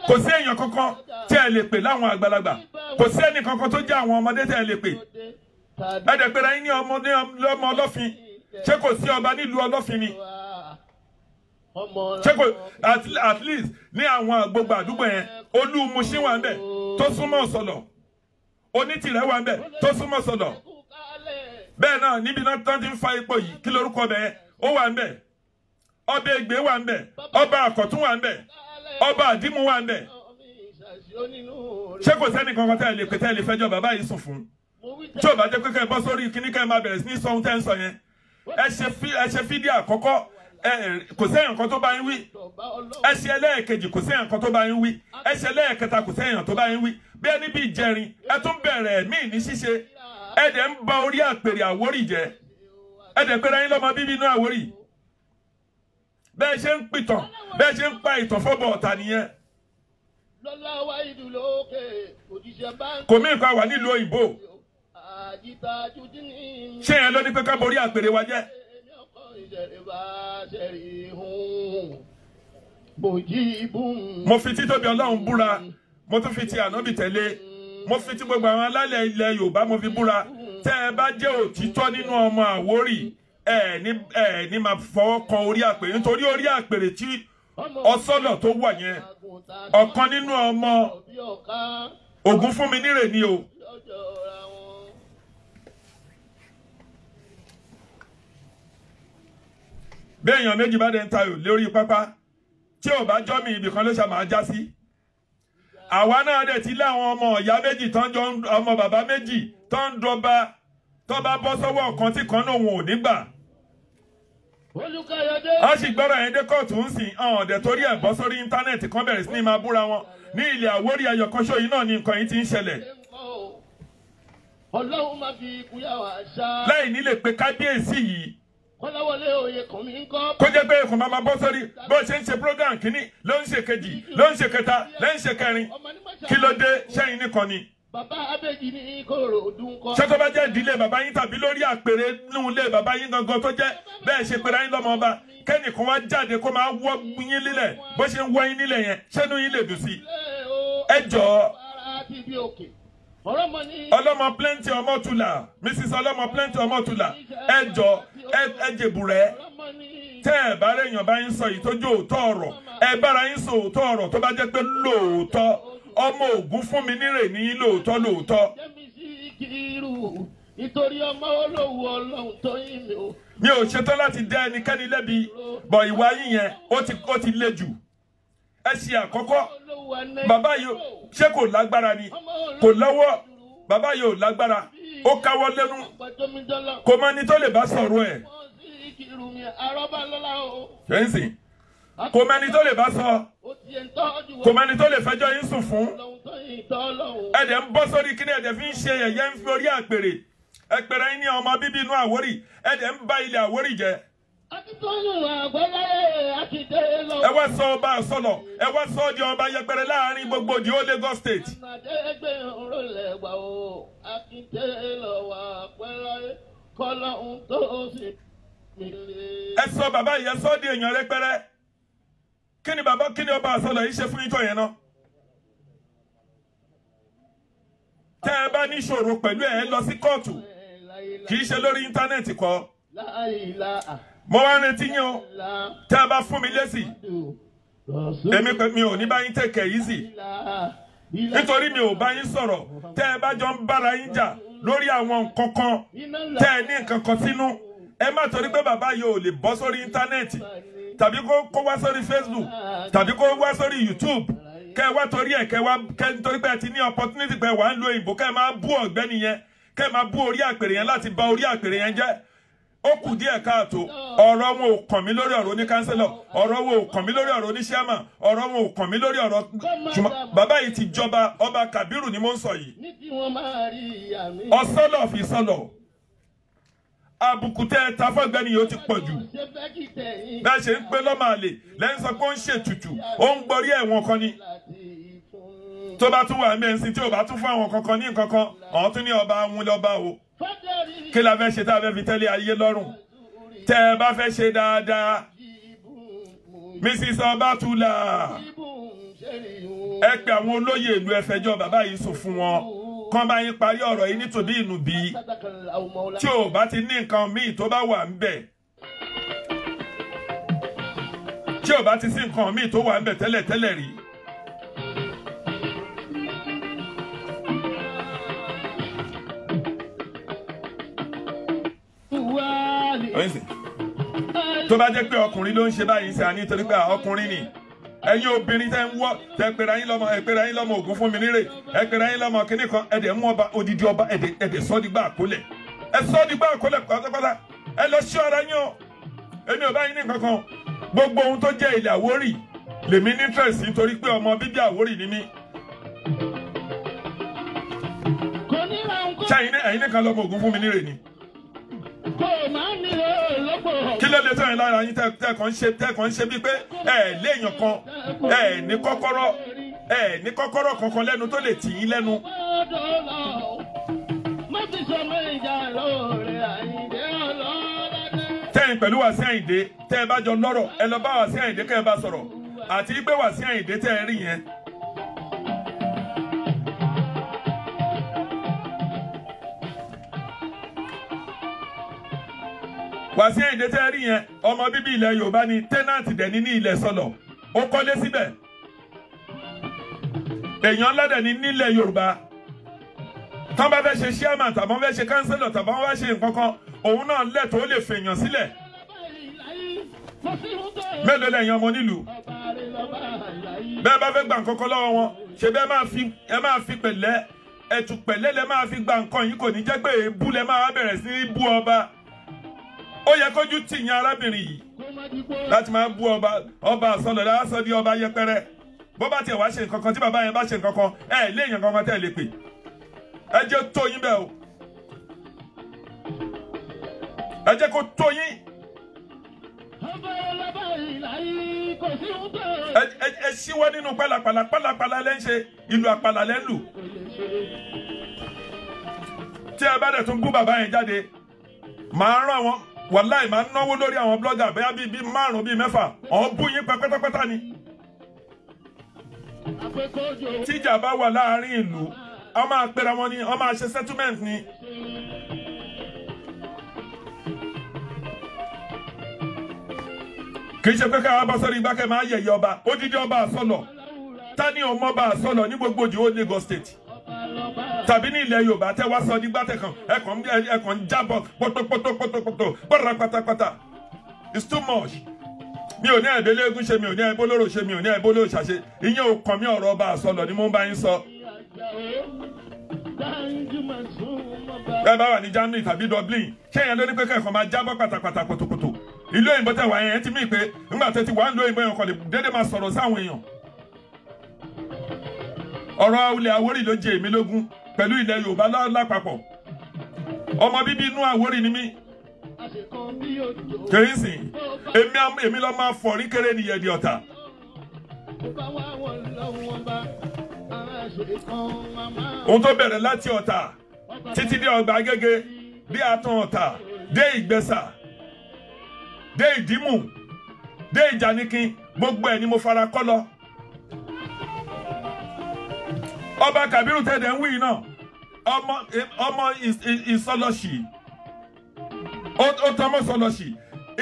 Kò sí èèyàn kankan tí ẹ lè pè láwọn àgbàlagbà. Kò sí ẹnì kankan tó jẹ́ àwọn ọmọdé tí ẹ lè pè. Ẹ dẹ̀ gbéra yín ní ọmọ ọlọ́fin. Ṣé kò sí ọba nílùú ọlọ́fin ni? Ṣé kò at least ní àwọn gbogbo àdúgbò yẹn, Olú Mushin wà ń bẹ̀ tó súnmọ́ Ọ̀sọ̀lọ̀, Onítìrẹ wà ń bẹ̀ tó súnmọ́ Ọ̀sọ̀lọ̀. Bẹ́ẹ̀ náà níbi náà tán ti ń fa ipò yìí, kí lorúkọ bẹ́ẹ̀ ó wà ń bẹ̀, ọba Ègbé wà ń bẹ̀, ọba Àkọ̀tún wà ń bẹ̀, ọba Àdìmú wà ń bẹ̀. Ṣé kò sẹ́ni kankan tẹ́ ẹ lè pè tẹ́ ẹ lè fẹjọ́ bàbá yìí sùn fún? Tí ò bá jẹ́ pé kẹ́ ẹ bọ́ sórí kíní kẹ́ ẹ máa bẹ̀rẹ̀ sí ní sọ ohun tẹ́ ń sọ yẹn. Ẹ ṣe fídíò àkọ́kọ́, kò sẹ́yìn kan tó bá yín wí. Ẹ ṣe ẹlẹ́ẹ̀kejì, kò sẹ́yìn kan tó bá yín wí. Ẹ ṣe ẹlẹ́ẹ̀kẹta, kò sẹ́yìn tó bá yín wí. Bí ẹni bí ìjẹrin, ẹ tún bẹ̀rẹ̀ míì ní ṣíṣe. Ẹ dẹ̀ ń ba orí àpèrè Àwórì jẹ́. Ẹ dẹ̀ pera yín lọ́mọ bíbí inú Àwórì. Bẹ́ẹ̀ ṣe ń pìtàn, bẹ́ẹ̀ ṣe ń pa ìtàn fọ́bọ̀ ọ̀tá nìyẹn. Kò mí nǹkan wà nílùú òyìnbó. Ṣé yẹn ló ní pé ká borí àpèrè wa jẹ́? Mo fi títóbi Ọlọ́run búra, mo tún fi ti ànábì tẹ̀lé, mo fi ti gbogbo àwọn alálẹ̀ ilẹ̀ Yorùbá mo fi búra. Tẹ́ ẹ bá jẹ́ òtítọ́ nínú ọmọ Àwórì, ẹ ní máa fọwọ́ kan orí àpèrè, nítorí orí àpèrè tí Ọ̀sọ̀lọ̀ tó wà yẹn, ọ̀kan nínú ọmọ Ògúnfúnminírè ni o. Bí èèyàn méjì bá dé ń tayò lórí pápá, tí ò bá jọ́ mi ibì kan ló ṣe máa já sí. Àwa náà dẹ̀ ti láwọn ọmọ ìyá méjì tó ń jọ ọmọ bàbá méjì tó ń dọba, tó bá bọ́ sọ́wọ́ kan tí kan náà òun ò ní gbà. A sì gbọ́dọ̀ yẹn dé kóòtù ń sìn, ọ̀hún dẹ̀ torí ẹ̀ bọ́ sórí íńtánẹ́ẹ̀tì kan bẹ̀rẹ̀ sí ní máa búra wọn. Ní ilẹ̀ Àwórì ayọ̀kọ́ṣọ́ yìí náà ni nǹkan yìí ti ń ṣẹlẹ̀. Láì ní lè pe kábíyèsí yìí, kó jẹ́ pé ẹ̀kọ́ máa bọ́ sórí bó ṣe ń ṣe program kínní ló ń ṣe kejì ló ń ṣe kẹta ló ń ṣe kẹrin. Kí ló dé? Ṣẹ́yìn nìkan ni? Ṣé tó bá jẹ́ ìdílé bàbá yín tàbí lórí àpèrè nínú ilé bàbá yín gangan tó jẹ́ bẹ́ẹ̀ ṣe pera yín lọ́mọ ọba, kẹ́nìkan wá jáde kó máa wọ́ yín nílẹ̀ bó ṣe ń wọ́ yín nílẹ̀ yẹn, ṣẹ́nu yín lè dùn sí i? Ẹ jọ̀ọ́, ọlọ́mọ plenty Ọmọ́túlà, Mrs. ọlọ́mọ plenty Ọmọ́túlà, ẹ jọ̀ọ́, ẹ jèbùrẹ́. Tẹ́ ẹ bá rẹ̀yàn bá yín sọ yìí tó jẹ́ òótọ́ ọ̀rọ̀, ẹ bára yín sọ òótọ́ ọ̀rọ̀ tó bá jẹ́ pé lóòótọ́ ọmọ Ògúnfúnminírè ní lóòótọ́ lóòótọ́. Mi ò ṣetán láti dá ẹnikẹ́ni lẹ́bi, bọ̀ ìwà yín yẹn ó ti le jù. Ẹ ṣe àkọ́kọ́, bàbá yìí ṣé kò lágbára ni? Kò lọ́wọ́, bàbá yìí ò lágbára, ó káwọ́ lẹ́nu, kò mọ ẹni tó lè bá sọ̀rọ̀ ẹ̀. Ṣẹ́yìnsìn, kò mọ ẹni tó lè bá sọ, kò mọ ẹni tó lè fẹjọ́ yín sùn fún. Ẹ dẹ̀ ń bọ́ sórí kíní, ẹ dẹ̀ fi ń ṣe ẹ̀yẹ́ ń fi orí àpèrè. Ẹ pèrè yín ní ọmọ bíbí inú Àwórì, ẹ dẹ̀ ń ba ilẹ̀ Àwórì jẹ́. Ẹ wá sọ ọba Ọ̀sọ̀lọ̀, ẹ wá sọ di ọba yẹpẹrẹ láàrin gbogbo di ó Lagos State. Ẹ sọ bàbá yìí, ẹ sọ di èèyàn rẹpẹrẹ. Kí ni bàbá, kí ni ọba Ọ̀sọ̀lọ̀ yìí ṣe fún yín tó yẹn náà? Tẹ́ ẹ bá níṣòro pẹ̀lú ẹ lọ sí kóòtù, kì í ṣe lórí íńtánẹ́ẹ̀tì kọ́. Mo wá ń retí yín o, tẹ́ ẹ bá fún mi lésì, èmi mi ò ní bá yín take it easy, nítorí mi ò bá yín sọ̀rọ̀. Tẹ́ ẹ bá jọ ń bára yín jà lórí àwọn nǹkan kan, tẹ́ ẹ ní nǹkan kan sínú, ẹ má torí pé bàbá yìí ò lè bọ́ sórí íńtánẹ́ẹ̀tì tàbí kó wá sórí Facebook tàbí kó wá sórí YouTube, kẹ́ ẹ wá torí ẹ̀ kẹ́ wá kẹ́ nítorí pé ẹ ti ní opportunity pé wà ń lo òyìnbó, kẹ́ ẹ máa bú ọ̀gbẹ́ni yẹn, kẹ́ ẹ máa bú orí àpèrè yẹn láti bà orí àpèrè yẹn jẹ́. Ó kù díẹ̀ káàtó. Ọ̀rọ̀ wọn ò kàn mí lórí ọ̀rọ̀ oní kánsẹ́lọ̀, ọ̀rọ̀ wọn ò kàn mí lórí ọ̀rọ̀ oníṣẹ́mà, ọ̀rọ̀ wọn ò kàn mí lórí ọ̀rọ̀. Ṣùgbọ́n bàbá yìí ti jọba, ọba Kàbírù ni mo ń sọ yìí. Ọ̀sọ́lọ̀ fi sọ́lọ̀. Àbùkù tẹ́ ẹ ta fọ́gbẹ́ni yìí ó ti pọ̀ jù. Bẹ́ẹ̀ ṣe ń pé lọ́mọ àlè lẹ́yìn sọ pé ó ń ṣètùtù, ó ń gbọ́rí ẹ̀wọ̀n kan ni. Tó bá tún wà mẹ́rin tí ò bá tún fún àwọn kankan ní nǹkan kan, ọ̀hún tún ní ọba àwọn lọ́ba o. Kí la fẹ́ ṣe tá a fẹ́ fi tẹ́lẹ̀ ayé lọ́rùn? Tẹ́ ẹ bá fẹ́ ṣe dáadáa, Mrs. Ọbátúlà, ẹ pe àwọn olóyè ìlú, ẹ fẹjọ́ bàbá yìí sùn fún wọn, kán bá yín parí ọ̀rọ̀ yìí nítòbí ìnùbí. Tí ò bá ti ní nǹkan míì tó bá wà ńbẹ̀, tí ò bá ti sí nǹkan míì tó wà ńbẹ̀ tẹ́lẹ̀ tẹ́lẹ̀ rí. Tó bá jẹ́ pé ọkùnrin ló ń ṣe báyìí ṣe àní torí pé ọkùnrin ni. Ẹ̀yin obìnrin tẹ́ ń wọ́, tẹ́ pera yín lọ́mọ, ẹ pera yín lọ́mọ ògún fún mi nírè, ẹ pera yín lọ́mọ kínní kan, ẹ̀dẹ̀ mú ọba, odidi ọba, ẹ̀dẹ̀ sọ́dígbà àkólẹ̀, ẹ sọ́dígbà àkólẹ̀ pátápátá, ẹ lọ sí ara yín o. Èmi ò bá yín ní kankan. Gbogbo ohun tó jẹ́ ilẹ̀ Àwórì lèmi ní interest nítorí pé ọmọ bíbí Àwórì ni mí. Ṣé ẹ̀yin nìkan lọ́mọ ògún fún mi nírè ni? Kí ló lè tọ́ yín lára yín tẹ́kàn ń ṣe bíi pé ẹ léèyàn kan, ẹ ní kọ́kọ́rọ́, ẹ ní kọ́kọ́rọ́ kankan lẹ́nu tó lè tì yín lẹ́nu. Tẹ́yìn pẹ̀lú Wàsíù Àyìndé, tẹ́ ẹ bá jọ lọ́rọ̀, ẹ lọ bá Wàsíù Àyìndé kẹ́ ẹ bá sọ̀rọ̀, àti pé Wàsíù Àyìndé tẹ́ ẹ rí yẹn. Wàsíù Àyìndé tẹ́ rí yẹn, ọmọ bíbí ilẹ̀ Yorùbá ni, tẹ́nàntì dẹ̀ ní ní ilẹ̀ sọlọ̀, ó kọ́lé síbẹ̀. Èèyàn ńlá dẹ̀ ní nílẹ̀ Yorùbá. Tán bá fẹ́ ṣe chairman tàbí wọ́n fẹ́ ṣe kánsẹ́lọ̀ tàbí wọ́n fẹ́ ṣe nǹkan kan, òun náà lẹ́tọ̀ọ́ ó lè fèèyàn sílẹ̀. Mélòó lẹ̀yin ọmọ nílùú? Bẹ́ẹ̀ bá fẹ́ gba nǹkan kan lọ́wọ́ wọn, ṣe bẹ́ẹ̀ máa fi pẹ̀lẹ́, ẹ̀tù pẹ̀lẹ́ lẹ máa fi gba nǹkan yìí, kò ní jẹ́ pé èébú lẹ máa bẹ̀rẹ̀ sí ní bú ọba. Ó yẹ kójú tì yín arábìnrin yìí láti máa bú ọba, ọba àsọlọ̀ lásán di ọba yẹpẹrẹ. Bó bá tiẹ̀ wá ṣe nǹkan kan, tí bàbá yẹn bá ṣe nǹkan kan, ẹ léèyàn kankan tẹ́ ẹ lè pè. Ẹ jẹ́ tó yín bẹ́ẹ̀ o. Ẹ jẹ́ kó tó yín. Ẹ ṣíwọ́ nínú pálapàla, pálapàla lẹ́ ń ṣe, ìlú àpàlà lẹ́ ń lù. Tí ẹ bá dẹ̀ tún bú bàbá yẹn jáde, màá rán àwọn, wàláì máa ń náwó lórí àwọn blọ́gà bẹ́ẹ̀ bíi márùn-ún bíi mẹ́fà, ọ̀hún bú yín pa pátápátá ni. Tíjà bá wà láàárín ìlú, wọ́n máa pera wọn ni, wọ́n máa ṣe settlement ni. Kì í ṣe pé káwá bá sọ́rí igbákẹ́ máa yẹ̀yẹ́ ọba, odidi ọba àsọlọ̀. Ta ni ọmọ ọba àsọlọ̀ ní gbogbo òjò Lagos State? Tàbí ní ilẹ̀ Yorùbá tẹ́ wá sọ nígbà tẹ̀kàn ẹ̀kàn ń jábọ̀ pọ́tọ́pọ́tọ́pọ́tọ́pọ́tọ́ pọ́tọ́ pátápátá. It's too much. Mi ò ní ẹ̀bẹ̀ léegun ṣe, mi ò ní ẹ̀bẹ̀ olóró ṣe, mi ò ní ẹ̀bẹ̀ olóòṣà ṣe. Ìyẹn ò kàn mí, ọ̀rọ̀ ọba àsọlọ̀ ni mo ń bá yín sọ. Bẹ́ẹ̀ bá wà ní Germany tàbí Dublin, ṣé ìyẹn ló ní pé kẹ́kọ̀ọ́ máa jábọ̀ pátápátá kòtòkòtò? Ìlú òyìnbó tẹ̀ wá yẹn ti mí pé nígbà tó ti wà ń lo òyìnbó yẹn kò lè dédé máa sọ̀rọ̀ sáwọn èèyàn. Ọ̀rọ̀ ilẹ̀ Àwórì ló jẹ èmi lógún pẹ̀lú ilẹ̀ Yorùbá lápapọ̀. Ọmọ bíbí inú Àwórì ni mí. Kìí sìn, èmi lọ máa fọ̀rí kéré ní Yẹ̀dì Ọ̀tà. Ohun tó bẹ̀rẹ̀ láti Ọ̀tà títí dé Ọgbà Agége, dé Àtàn Ọ̀tà, dé Ìgbẹ́sà, dé Ìdímù, dé Ìjànikin, gbogbo ẹ̀ ni mo fara kọ́ lọ. Ọba Kàbírù tẹ̀dẹ̀ ń wí náà, ọmọ ìsọlọ́sì, ó tọmọ sọlọ́sì,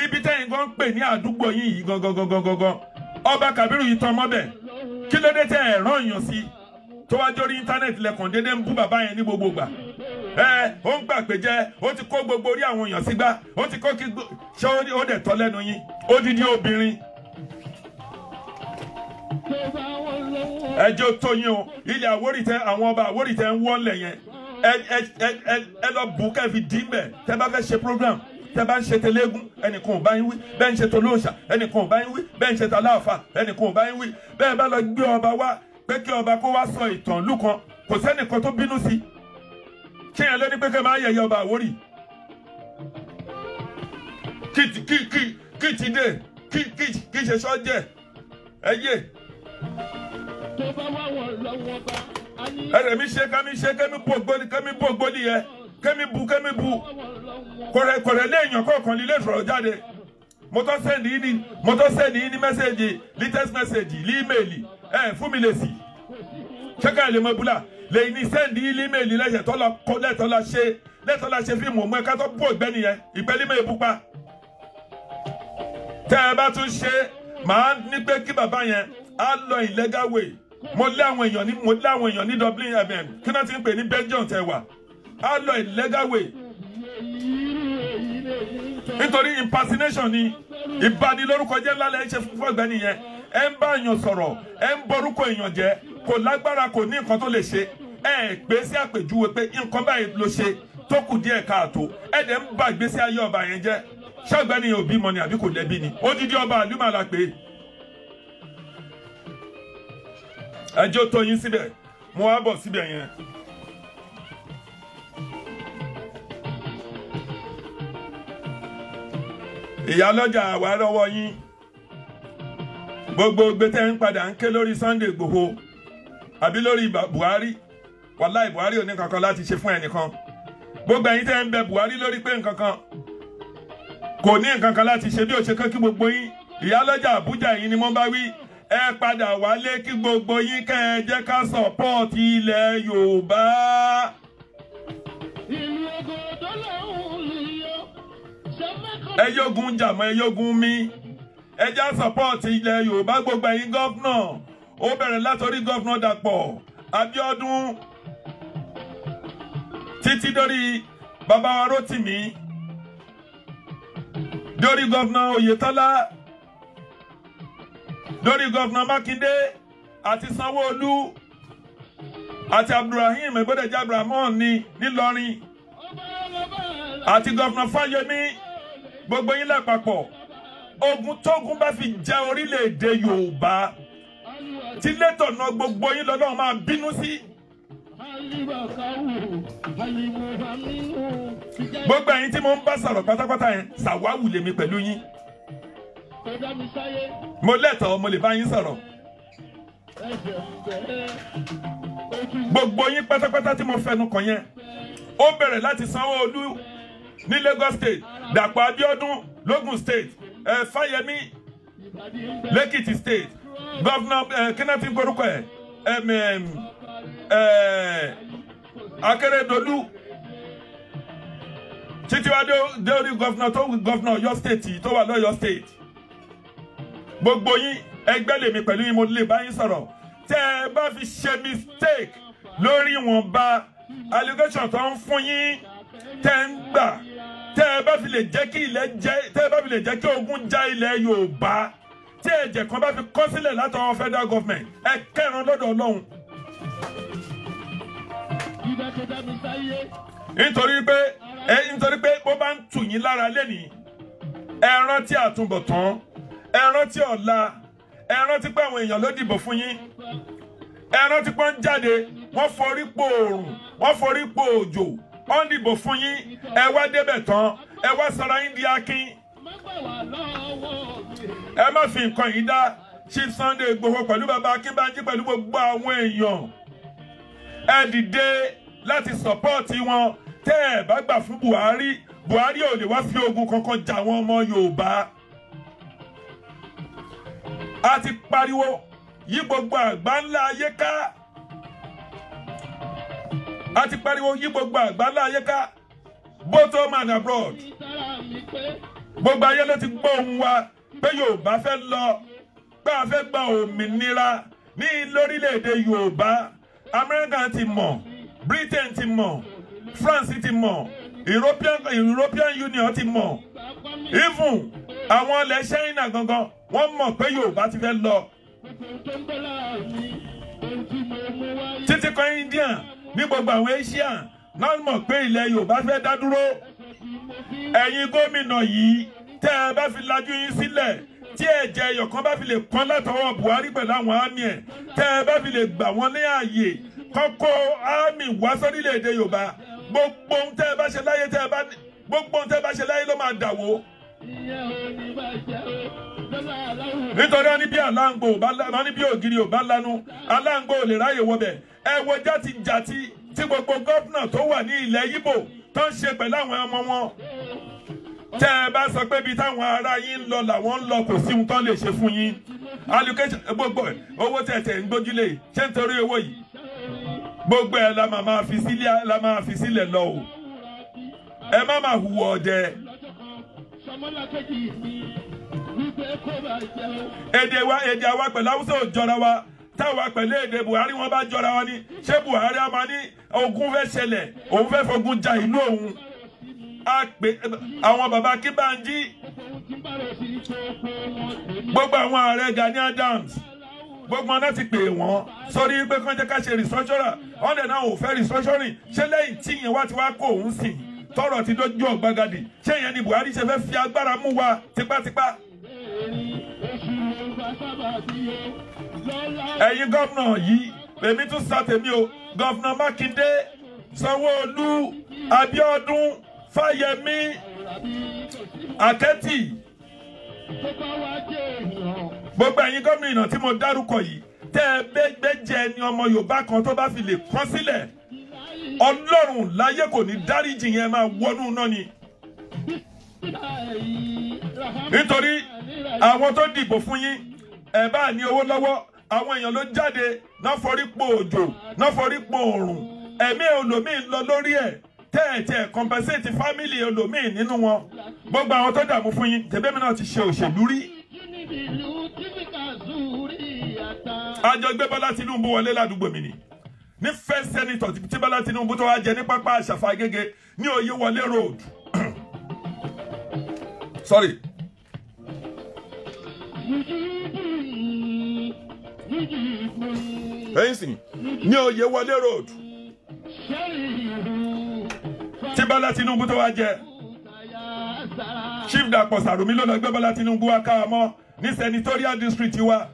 ibi tẹ́yìn gan ń pè ní àdúgbò yín yìí gangan gangan gangan, ọba Kàbírù yìí tọmọ bẹ̀. Kí ló dé tẹ́ ẹ̀ rán èèyàn sí tó wá jórí íńtánẹ́ẹ̀tì lẹ́kàn déédéé ń bú bàbá yẹn ní gbogbo ìgbà? Ẹ ó ń gbà pé jẹ́ ó ti kó gbogbo orí àwọn èèyàn sígbá, ó ti kó kí ṣé ó dẹ̀ tọ́ lẹ́nu yín, odidi obìnrin. Ẹ jẹ́ tó yín o, ilẹ̀ Àwórì tẹ àwọn ọba Àwórì tẹ ń wọ́lẹ̀ yẹn, ẹ lọ bù kẹ́ fi dín bẹ̀. Tẹ́ bá fẹ́ ṣe program, Tẹ́ bá ń ṣe tẹlẹ́gún, ẹnìkan ò bá yín wí. Bẹ́ẹ̀ ń ṣe tolóòṣà, ẹnìkan ò bá yín wí. Bẹ́ẹ̀ ń ṣe taláàfà, ẹnìkan ò bá yín wí. Bẹ́ẹ̀ bá lọ gbé ọba wá pé kí ọba kó wá sọ ìtàn ìlú kan, kò sẹ́nìkan tó bínú sí. Ṣé yẹn ló ní pé kẹ́ máa yẹ̀yẹ́ ọba Àwórì? Kí ti dé, kí ṣe sọ́jẹ̀ ẹ yé. Ẹrẹ̀ mi ṣe kẹ́mi ṣe kẹ́mi bú ògbóni kẹ́mi bú ògbóni yẹ kẹ́mi bu kẹ́mi bu kọ̀rẹ̀ léèyàn kọ̀ọ̀kan lílé ìsọ̀rọ̀ jáde. Mo tọ́ sẹ́ndì yín ní mo tọ́ sẹ́ndì yín ní mẹ́sẹ̀gì latest message ní ímeèlì ẹ̀ fún mi lè sì ṣẹ́ká ẹ̀ lè mọ búlà lẹ́yìn ní sẹ́ndì yín ní ímeèlì lẹ́sẹ̀ tọ́lá lẹ́tọ́lá ṣe fíìmù ọmọ ẹ̀ka tó bú ògbẹ́ni yẹn ìpẹ́límẹ̀ èbúpa. Tẹ́ ẹ bá tún ṣe màá ní pé kí bàbá yẹn á lọ illegal way. Mo lé àwọn èèyàn ní mo lé àwọn èèyàn ní Dublin kí náà ti ń pè ní Belgium tẹ wà á lọ illegal way nítorí impersonation ni ìbanilórúkọjẹ́ ńlá lẹ́ ń ṣe fún ọ̀gbẹ́ni yẹn. Ẹ ń bá èèyàn sọ̀rọ̀, ẹ ń borúkọ èèyàn jẹ́, kò lágbára, kò ní nǹkan tó lè ṣe. Ẹ pè sí àpèjúwe pé nǹkan báyìí ló ṣe tó kù díẹ̀ káàtó, ẹ dẹ̀ ń ba ìgbésí ayé ọba yẹn jẹ́. Ṣọ́gbẹ́ni yẹn ò bímọ ni àbí kò lẹ́bí ni? Odidi ọba àlùmọ̀ la pè é. Ẹjọ́ tó yín síbẹ̀, mo wá bọ̀ síbẹ̀ yẹn. Ìyálọ́jà àwa lọ́wọ́ yín. Gbogbo gbé tẹ́ ń padà ń ké lórí Sunday Igboho àbí lórí Buhari. Wàláì Buhari ò ní kankan láti ṣe fún ẹnìkan. Gbogbo ẹ̀yin tẹ́ ń bẹ Buhari lórí pé nǹkankan kò ní nǹkankan láti ṣe bí ó ṣe kán kí gbogbo yín. Ìyálọ́jà Àbújá yín ni mo bá wí. Ẹ padà wálé kí gbogbo yín kẹ́ ẹ jẹ́ ká sọ̀pọ́ọ̀tì ilẹ̀ Yorùbá. Ẹ yógun jàmọ́, ẹ yógun mi. Ẹ já sọ̀pọ́ọ̀tì ilẹ̀ Yorùbá. Gbogbo ẹ̀yin gọ́fúnà, ó bẹ̀rẹ̀ látọrí gọ́fúnà Dàpọ̀ Abíọ́dún títí dórí bàbá wa Rótìmí, dórí gọ́fúnà Oyètọ́lá, dórí gọ́fúnà Mákindé àti Sanwó-Olú àti Abdulrahim Ẹgbẹ́dẹ̀jẹ́ Abdulrahman ní Nílọrin àti gọ́fúnà Fáyẹmí. Gbogbo yín lápapọ̀, ogun tógun bá fi jẹ orílẹ̀-èdè Yorùbá tí létọ̀nà gbogbo yín lọ́lọ́run máa bínú sí. Gbogbo ẹ̀yin tí mo ń bá sọ̀rọ̀ pátápátá yẹn, ṣàwáwù lèmi pẹ̀lú yín. Mo lẹ́tọ̀ọ́, mo lè bá yín sọ̀rọ̀. Gbogbo yín pátápátá tí mo fẹnu kàn yẹn, ó bẹ̀rẹ̀ láti Sanwó-Olú ní Lagos State, Dàpọ̀ Abíọ́dún l'Ógùn State, Fáyẹmí l'Èkìtì State, Governor kínátì gbórúkọ ẹ̀ Akérédolú títí wá dé orí gọ́fúnà tó gọ́fúnà Ọ̀yọ́ State tó wà lọ́yọ́ State. Gbogbo yín ẹgbẹ́ lèmi pẹ̀lú yín, mo lè bá yín sọ̀rọ̀. Tẹ́ ẹ bá fi ṣe mistake lórí ìwọ̀nba allegation tó ń fún yín tẹ́ ń gbà, tẹ́ ẹ bá fi lè jẹ́ kí ilẹ̀ jẹ́, tẹ́ ẹ bá fi lè jẹ́ kí ogun já ilẹ̀ Yorùbá, tí ẹ̀jẹ̀ kan bá fi kọ́ sílẹ̀ látọwọ́ federal government, ẹ kẹ́ran lọ́dọ̀ Ọlọ́run. Nítorí pé bó bá ń tù yín lára lẹ́nìí, ẹ rántí àtúbọ̀tán, ẹ rántí ọ̀la, ẹ rántí pé àwọn èèyàn ló dìbò fún yín, ẹ rántí pé wọ́n jáde, wọ́n forí po òòrùn, wọ́n forí po òjò, wọ́n dìbò fún yín, ẹ wá débẹ̀ tán, ẹ wá sọra yín di akin. Ẹ má fi nǹkan yìí dá Chief Sunday Igboho pẹ̀lú bàbá Akínbánjí pẹ̀lú gbogbo àwọn èèyàn. Ẹ dìde láti sọ̀pọ́ọ̀tì wọn. Tẹ́ ẹ bá gbà fún Buhari, Buhari ò lè wá fi ogun kankan jà àwọn ọmọ Yorùbá. A ti pariwo yí gbogbo àgbá ńlá ayé ká. A ti pariwo yí gbogbo àgbá ńlá ayé ká, both home and abroad. Gbogbo ayé ló ti gbọ́ ohùn wa pé Yorùbá fẹ́ lọ, pé a fẹ́ gba òmìnira ní lórílẹ̀‐èdè Yorùbá. Amẹ́ríkà ti mọ̀, Britain ti mọ̀, France ti mọ̀, European Union ti mọ̀, even àwọn ilẹ̀ China gangan wọ́n mọ̀ pé Yorùbá ti fẹ́ lọ. Títí kan India ní gbogbo àwọn Asia náà mọ̀ pé ilẹ̀ Yorùbá fẹ́ dá dúró. Ẹ̀yin gómìnà yìí, tẹ́ ẹ bá fi lajú yín sílẹ̀, tí ẹ̀jẹ̀ ẹyọ kan bá fi lè pọ́n látọwọ́ Buhari pẹ̀lú àwọn àmì ẹ̀, tẹ́ ẹ bá fi lè gbà wọ́n ní ààyè kọ́kọ́ àmì wá sórílẹ̀-èdè Yorùbá, gbogbo ohun tẹ́ ẹ bá ṣe láyé tẹ́ ẹ bá gbogbo ohun tẹ́ ẹ bá ṣe láyé ló máa dàwó. Nítorí wọn ní bí aláǹgbò wọn ní bí ògiri ò bá lanu, aláǹgbò ò lè ráyè wọbẹ̀. Ẹ wo játijàti tí gbogbo gómìnà tó wà ní ilẹ̀ Yíbò tó ń ṣe pẹ̀lú àwọn ọmọ wọn. Tẹ́ ẹ bá sọ pé ibi táwọn ará yín ń lọ làwọn ń lọ, kò sí ohun tán lè ṣe fún yín. Allocation gbogbo owó tẹ̀tẹ̀ ń gbójúlé ṣé nítorí owó yìí gbogbo ẹ̀ la máa fi sílẹ̀, la máa fi sílẹ̀ lọ o. Ẹ má máa hùwà ọ̀dẹ̀. Èdè wa, èdè àwa pẹ̀lú Haúsá ò jọra wa. Táwa pẹ̀lú èdè Buhari wọn bá jọra wa ni. Ṣé Buhari a máa ní ogun fẹ́ ṣẹlẹ̀, òun fẹ́ fogun ja ìlú òun? A pè àwọn baba Kíbánjí, gbogbo àwọn ààrẹ Gani Adams, gbogbo wọn láti pè wọ́n sórí pé kán jẹ́ ká ṣe restructuring. Wọ́n dẹ̀ náà ò fẹ́ restructuring. Ṣé lẹ́yìn tí ìyẹn wá ti wá kó òun sìn, tọrọ ti dójú ọ̀gbagadì, ṣé ìyẹn ni Buhari ṣe fẹ́ fi agbára mú wa tipátipá? Ẹ̀yin gómìnà yìí, èmi tún sọ tèmi o. Gómìnà Mákindé, Sanwó-Olú, Abíọ́dún, Fáyẹmí, Àkẹ́tì, gbogbo ẹ̀yin gómìnà tí mo dárúkọ yìí, tẹ́ ẹ gbẹ́jẹ ni ọmọ Yorùbá kan tó bá fi lè kán sílẹ̀, Ọlọ́run láyé kò ní dáríjì yẹn, máa wọnú náà ni. Nítorí àwọn tó dìbò fún yín, ẹ bá ní owó lọ́wọ́, àwọn èèyàn ló jáde náà forí po òjò, náà forí po òrùn, ẹ̀mí olòmíì lọ lórí ẹ̀, tẹ́ẹ̀tẹ́ compensate family olòmíì nínú wọn. Gbogbo àwọn tó dààmú fún yín, tẹ̀bẹ́mi náà ti ṣe òṣèlú rí. Àjọ gbé Bọ́lá Tinubu wọlé ládùúgbò mi ni. Ní first senator tí Bọ́lá Tinubu tó wá jẹ ní pápá Àṣàfà Agége ní Oyèwọlé road. Sorry. Ẹ̀yin sìn ní Oyèwọlé road tí Bọ́lá Tinubu tó wá jẹ. Chief Dàpọ̀ Sàrùmí ló lọ gbé Bọ́lá Tinubu wá káwa mọ́ ní senatorial district wa.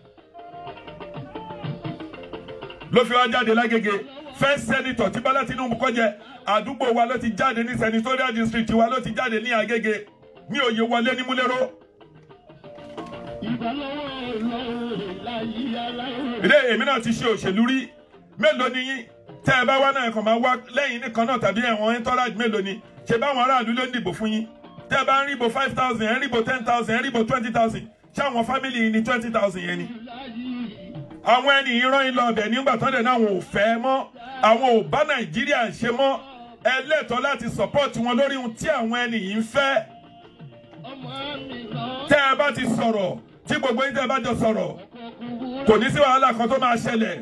Ló fi wá jáde lágége. First senator tí Bọ́lá Tinubu kọ́ jẹ, àdúgbò wa ló ti jáde ní senatorial district wa ló ti jáde ní Agége ní Oyèwọlé ní Múlẹ́rọ́. Ilé èmi náà ti ṣe òṣèlú rí. Mélòó ni yín? Tẹ́ ẹ bá wá náà kàn máa wá lẹ́yìn nìkan náà tàbí ẹ̀wọ̀n entourage mélòó ni? Ṣé báwọn aráàlú ló ń dìbò fún yín? Tẹ́ ẹ bá ń ríbo 5,000, ẹ̀ ń ríbo 10,000, ẹ̀ ń ríbo 20,000. Ṣé àwọn fámìlì yìí ní 20,000 yẹn ni? Àwọn ẹni ìran yín lọ ọbẹ̀ nígbà tó dẹ̀ náà àwọn ò fẹ́ mọ́, àwọn ò bá Nàìjíríà ṣe mọ́. Ẹ lẹ́tọ̀ọ́ láti support wọn lórí ohun tí àwọn ẹni yìí ń fẹ́. Tẹ́ ẹ bá ti sọ̀rọ̀, tí gbogbo yín tẹ́ ẹ bá jọ sọ̀rọ̀, kò ní sí wàhálà kan tó máa ṣẹlẹ̀.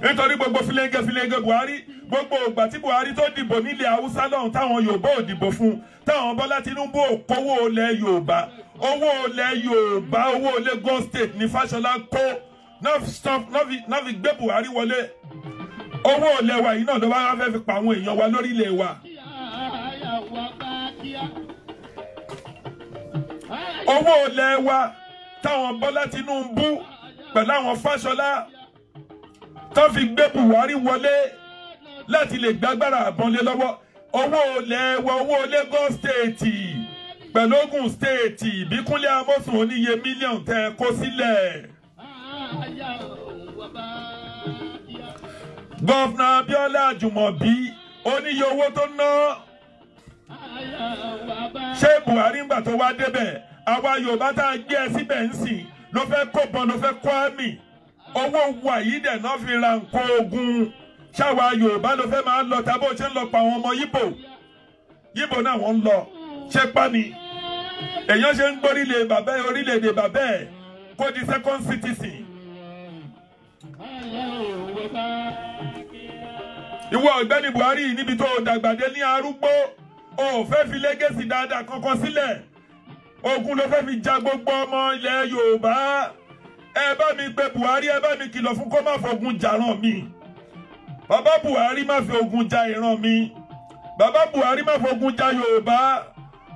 Nítorí gbogbo filenge filenge Buhari, gbogbo ìgbà tí Buhari tó dìbò nílẹ̀ Haúsá lọ́hùn táwọn Yorùbá ò dìbò fún, táwọn Bọ́lá Tinubu ò kówó ilẹ̀ Yorùbá, owó ilẹ̀ Yorùbá, owó Lagos State ní Fáṣọlá kó náà fi gbé Buhari wọlé. Owó ilẹ̀ wa yìí náà ló bá fẹ́ fi pa àwọn èèyàn wa lórílẹ̀ wa. Owó ilẹ̀ wa táwọn Bọ́lá Tinubu pẹ̀lú àwọn Fáṣọlá tó fi gbé Buhari wọlé láti lè gbàgbára àbọ̀nlé lọ́wọ́. Owó ilẹ̀ wa, owó Lagos State pẹ̀lú Ogun State, Ìbíkúnlé Amósùn oníye mílíọ̀nù tẹ́ kó sílẹ̀. Gọ́fúnà Abíọ́lá Àjùmọ̀bí oníye owó tó ná. Ṣé Buhari ńgbà tó wá débẹ̀, àwa Yorùbá tá a gbé ẹ síbẹ̀ ń sìn ló fẹ́ kó bọn, ló fẹ́ kó àmì. Owó wa yìí dẹ̀ náà fi ra nǹkan ogun. Ṣáwa Yorùbá ló fẹ́ máa lọ tàbí ó ṣe ń lọ pa àwọn ọmọ Yíbò. Yíbò náà wọ́n ń lọ. Ṣé pa ni? Èèyàn ṣe ń gbórílẹ̀ bàbá ẹ̀, orílẹ̀-èdè bàbá ẹ̀ kó di second citizen. Ìwọ ọ̀gbẹ́ni Buhari níbi tó dàgbàdé ní arúgbó, o ò fẹ́ fi lẹ́gẹ̀sì dáadáa kankan sílẹ̀. Ogun ló fẹ́ fi ja gbogbo ọmọ ilẹ̀ Yorùbá. Ẹ bá mi pe Buhari, ẹ bá mi kìlọ̀ fún kó má fogun jàrán mi. Bàbá Buhari má fi ogun ja ìran mi. Bàbá Buhari má fogun ja Yorùbá.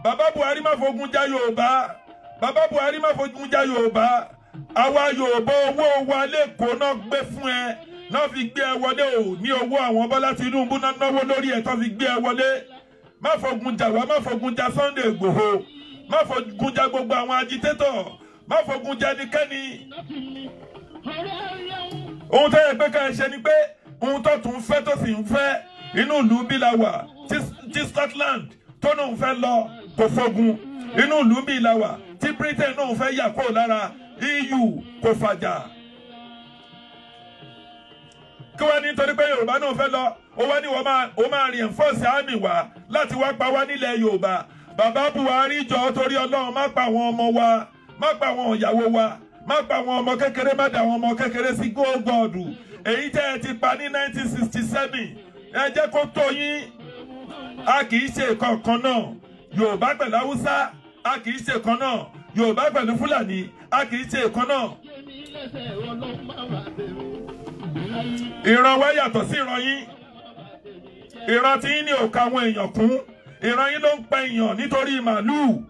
Bàbá Buhari má fogun ja Yorùbá. Bàbá Buhari má fogun ja Yorùbá. Àwa Yorùbá owó wa lẹ́kọ̀ọ́ náà gbé fún ẹ, náà fi gbé ẹ wọlé o. Ní owó àwọn Bọ́lá Tinubu náà náwó lórí ẹ tó fi gbé ẹ wọlé. Má fogun jà wá, má fogun ja Sunday Igboho, má fogun ja gbogbo àwọn agitator, má fogun ja ẹnikẹ́ni. Ohun tó yẹ pé ká ẹ ṣe ni pé ohun tó tún fẹ́ tó sì ń fẹ́ inú ìlú bí la wà tí Scotland tó náà ń fẹ́ lọ kò fogun. Inú ìlú bí la wà tí Britain náà ń fẹ́ yà kúrò lára EU kò fàjà. Kí wá nítorí pé Yorùbá náà fẹ́ lọ, ó wá ní wọ́n máa reinforce army wa láti wá pa wá nílẹ̀ Yorùbá. Bàbá Buhari jọ̀ọ́ torí Ọlọ́run, má pa àwọn ọmọ wa, má pa àwọn ìyàwó wa, má pa àwọn ọmọ kékeré, má dà àwọn ọmọ kékeré sí gógọ́ọ̀dù. Èyí tẹ́ ẹ ti pa ní 1967, ẹ jẹ́ kó tó yín. A kì í ṣe kankan náà. Yorùbá pẹ̀lú Haúsá, a kì í ṣe kan náà. Yorùbá pẹ̀lú Fúlàní, a kì í ṣe kan náà. Ìran wa yàtọ̀ sí ìran yín. Ìran tí yín ní òkà àwọn èèyàn kún. Ìran yín ló ń pa èèyàn nítorí màlúù.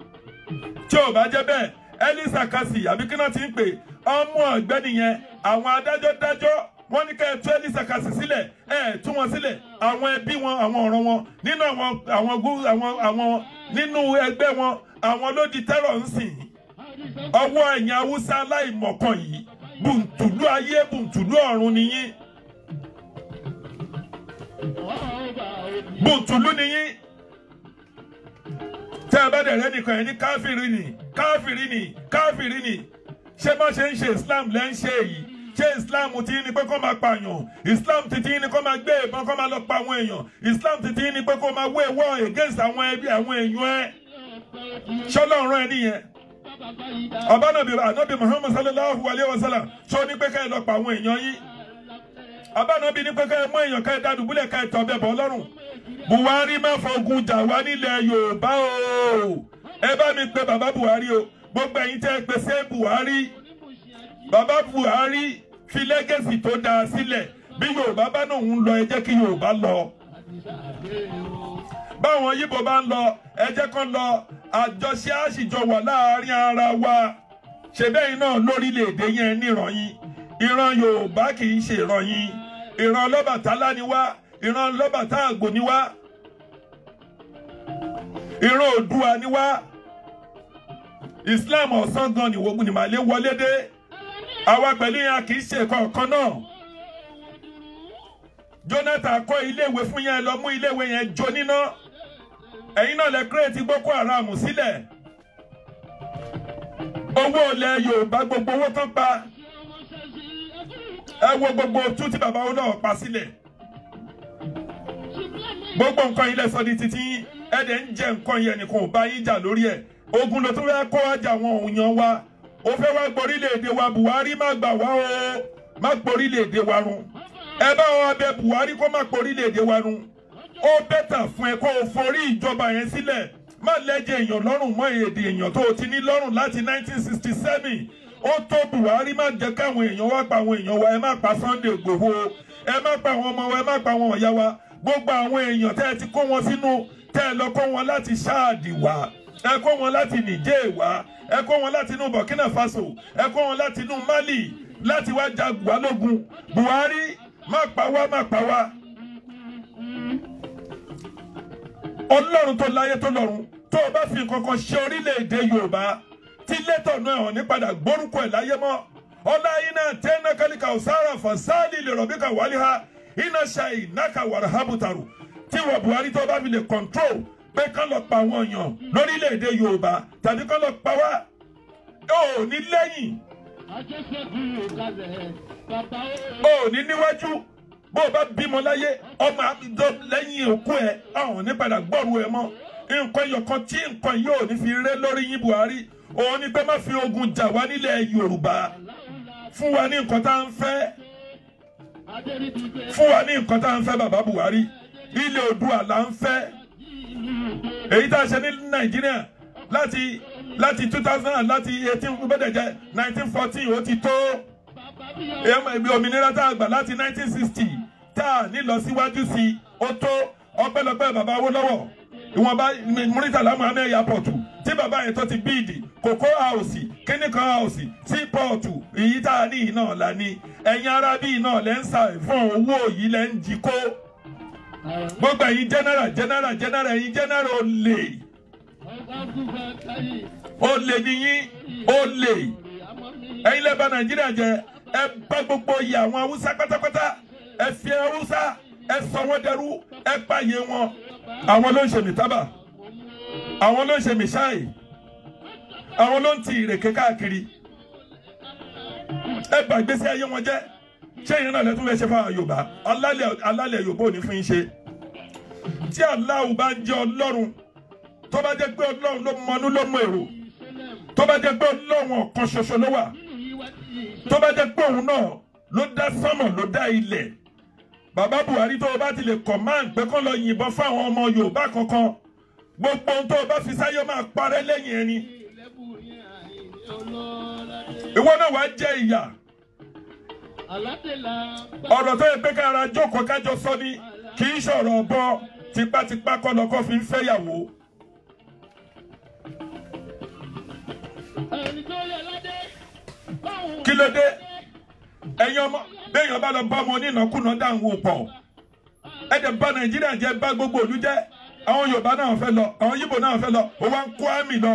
Tí ò bá jẹ́ bẹ́ẹ̀, Elisa Kasi àbí kí náà ti ń pè ọmọ ọ̀gbẹ́ni yẹn, àwọn adájọ́ dájọ́ wọ́n ní ká ẹ tú Elisa Kasi sílẹ̀, ẹ tú wọn sílẹ̀. Àwọn ẹbí wọn, àwọn ọ̀ràn wọn nínú àwọn nínú ẹgbẹ́ wọn, àwọn ló di tẹ́rọ̀ ń sìn. Ọwọ́ ẹ̀yìn Haúsá aláìmọ̀kan yìí, bùntùlú ayé bùntùlú ọ̀run nìyí. Bùntùlú nìyí. Tẹ́ ẹ bá dẹ̀rẹ́ nìkan ẹ̀ ní káfíìrì ni, káfíìrì ni, káfíìrì ni. Ṣé bá ṣe ń ṣe Islam lẹ́ ń ṣe èyí? Ṣé Islam ti ní pé kó máa pààyàn? Islam ti ní kó máa gbé ìbọn kó máa lọ pa àwọn èèyàn? Islam ti ní pé kó máa wé war against àwọn ẹbí àwọn èèyàn ẹ? Ṣọlọ́run ẹ nìyẹn. Àbánábì Ànábì Muhammad sallallahu alayhi wa sallam ṣó ní pé ká ẹ lọ pa àwọn èèyàn yín? Àbánábì ní pé ká ẹ mú èèyàn ká ẹ dádùbúlẹ̀ ká ẹ tọ́ bẹ̀ bọ́ lọ́rùn. Buhari má fogun jà wá nílẹ̀ Yorùbá o. Ẹ bá mi pe bàbá Buhari o. Gbogbo ẹ̀yin tẹ́ ẹ pè sí Buhari. Bàbá Buhari fi lẹ́gẹ̀sì tó dáa sílẹ̀. Bí Yorùbá bá náà ń lọ, ẹ jẹ́ kí Yorùbá lọ. Báwọn Yíbò bá ń lọ, ẹ jẹ́ kán lọ. Àjọṣe àṣìjọ wà láàárín ara wa. Ṣe bẹ́ẹ̀ náà lórílẹ̀‐èdè yẹn níran yín. Ìran Yorùbá kì í ṣe ìran yín. Ìran Ọlọ́bàtálá ni wá. Ìran Ọlọ́bàtá àgbò ni wá. Ìran Oòduà ni wá. Islam ọ̀sán gan ni wọ́n ní màlẹ́ wọlé dé. Àwa pẹ̀lú yẹn kì í ṣe kọ̀ọ̀kan náà. Jonathan kọ́ iléèwé fún yẹn, lọ mú iléèwé yẹn jó níná. Ẹ̀yin náà lẹ kírètì Boko Haram sílẹ̀. Owó ilẹ̀ Yorùbá gbogbo owó tán pa. Ẹ wo gbogbo tú tí bàbá wọn náà pa sílẹ̀. Gbogbo nǹkan ilẹ̀ sọ di títí ẹ dẹ̀ ń jẹ nǹkan yẹn nìkan ò bá yín jà lórí ẹ̀. Ogun ló tún fẹ́ kó wájà àwọn òyàn wa. Ó fẹ́ wá gborílẹ̀-èdè wa. Buhari má gbà wá o, má gborílẹ̀-èdè wa run. Ẹ bá wọn bẹ Buhari kó má gborílẹ̀-èdè wa run. Ó bẹ́tà fún ẹ kó o forí ìjọba yẹn sílẹ̀. Má lẹ́jẹ̀ èèyàn lọ́rùn mọ́ èdè èèyàn tó o ti ní lọ́rùn láti 1967. Ó tó Buhari, má jẹ́ káwọn èèyàn wá pa àwọn èèyàn wa. Ẹ má pa Sunday Igboho, ẹ má pa àwọn ọmọ wa, ẹ má pa àwọn ọ̀yá wa. Gbogbo àwọn èèyàn tẹ́ ẹ ti kó wọn sínú, tẹ́ ẹ lọ kó wọn láti Ṣáàdì wá, ẹ kó wọn láti Niger wá, ẹ kó wọn láti inú Burkina Faso, ẹ kó wọn láti inú Mali láti wá jagun wá lógun. Buhari má pa wá, má pa wá. Ọlọ́run tó láyé tó lọ́run, tó o bá fi nǹkan kan ṣe orílẹ̀-èdè Yorùbá tí létọ̀ náà hàn ní padà gbórúkọ ẹ̀ láyé mọ́. Ọlá iná tẹ́ná kálíkà ọ̀sára fàṣálì lè rọ̀bíkà wálíhá iná ṣàì náka wàràhábùtàrù. Tí wọ́n Buhari tó bá fi lè control pé kán lọ pa àwọn èèyàn lórílẹ̀-èdè Yorùbá tàbí kán lọ pa wá, ó ní lẹ́yìn, ó ní níwájú. Bó o bá bímọ láyé, ọmọ àbíjọ lẹ́yìn òkú ẹ̀ àwọn ní padà gbọ́rù ẹ̀ mọ́. Nǹkan yọkan tí nǹkan yóò ní fi ré lórí yín Buhari, òun ni pé má fi ogun jà wá nílẹ̀ Yorùbá. Fún wa ní nǹkan tá à ń fẹ́, fún wa ní nǹkan tá à ń fẹ́ bàbá Buhari. Ilẹ̀ Oòduà là ń fẹ́. Èyí tá a ṣe ní Nàìjíríà láti 2000 láti 18 bẹ́ẹ̀ jẹ́ 1914 ó ti tó. Òmìnira tá a gbà láti 1960 Tá a ní lọ síwájú sí i, ó tó ọpẹ́lọpẹ́ bàbá Awólọ́wọ̀. Ìwọ̀nba Muritala Muhammed airport tí bàbá yẹn tó ti bíìdì, Cocoa House, kíníkan house, seaport, èyí tá a ní yìí náà la ní. Ẹ̀yin ará bíi náà lẹ́ ń sa fún owó yìí lẹ́ ń jí kó. Gbogbo ẹ̀yin general general general ẹ̀yin general olè. Olè nìyín, olè. Ẹ̀yin lẹ́ bà Nàìjíríà jẹ́, ẹ bá gbogbo iye àwọn Haúsá pátápátá, ẹ fi Haúsá, ẹ sọ wọ́n dẹrú, ẹ pààyè wọn. Àwọn ló ń ṣe mìtábà, àwọn ló ń ṣe mìṣáì, àwọn ló ń ti ìrèké káàkiri. Ẹ bà ìgbésí ayé wọn jẹ́. Ṣé ìyẹn náà lẹ́tún fẹ́ ṣe fáwọn Yorùbá? Alálẹ̀ Yorùbá ò ní fún yín ṣe. Tí Allahu bá ń jẹ́ Ọlọ́run, tó bá jẹ́ pé Ọlọ́run ló mọnú ló mọ èrò, tó bá jẹ́ pé Ọlọ́run ọ̀kan ṣoṣo ló wà, tó bá jẹ́ pé òun náà ló dá sánmọ̀ ló dá ilẹ̀, bàbá Buhari tó o bá ti lè command pé kán lọ yìnbọn fáwọn ọmọ Yorùbá kankan, gbogbo ohun tó o bá fi sáyé máa parẹ́ lẹ́yìn ẹni. Ìwọ náà wàá jẹ ìyà. Ọ̀rọ̀ tó yẹ pé kára jókòó kájọ sọ ni, kì í ṣọ̀rọ̀ ọ̀bọ tipátipá kọ́ lọ́kọ́ fi ń fẹ́yàwó. Kí ló dé? Ẹ̀yin ọmọ béèyàn bá lọ bá ọmọ onínàkúnà dáhùn pọ̀. Ẹ dẹ̀ bà Nàìjíríà jẹ́, bá gbogbo ìlú jẹ́. Àwọn Yorùbá náà fẹ́ lọ, àwọn Yíbò náà fẹ́ lọ, ó wá ń kó àmì lọ.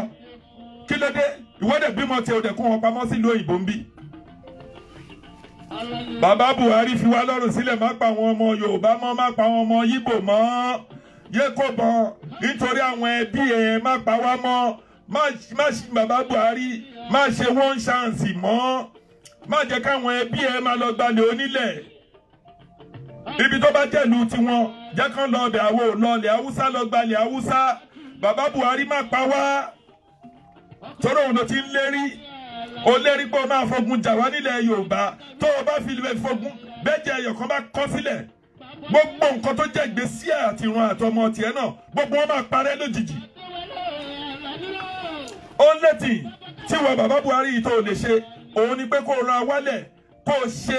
Kí ló dé? Ìwọ dẹ̀ bímọ tí o dẹ̀ kó wọn pamọ́ sílùú òyìnbó ń bí. Bàbá Buhari fi wá lọ́rùn sílẹ̀, má pa àwọn ọmọ Yorùbá mọ́, má pa àwọn ọmọ Yíbò mọ́. Yé kó bọ̀ nítorí àwọn ẹbí ẹ̀, má pa wá mọ́. Má ṣe bàbá Buhari, má ṣe one chance mọ́. Má jẹ́ káwọn ẹbí ẹ máa lọ gbalẹ̀ onílẹ̀. Ibi tó bá jẹ̀lú tiwọn, jẹ́ kán lọ ọbẹ̀ àwo lọlẹ̀ Haúsá lọ gbalẹ̀ Haúsá. Bàbá Buhari má pa wá. Torí òun ló ti ń lérí. Ó lérí pé ó máa fogun jà wá nílẹ̀ Yorùbá. Tó o bá fi lè fogun, bẹ́jẹ̀ ẹyọ̀ kan bá kọ́ sílẹ̀. Gbogbo nǹkan tó jẹ́ ìgbésí àti ìran àtọmọ tiẹ̀ náà, gbogbo wọn máa parẹ́ lójijì. Ó ń létí tí wọ bàbá Buhari yìí tó o lè ṣe, òun ni pé kó o ra wálẹ̀, kó o ṣe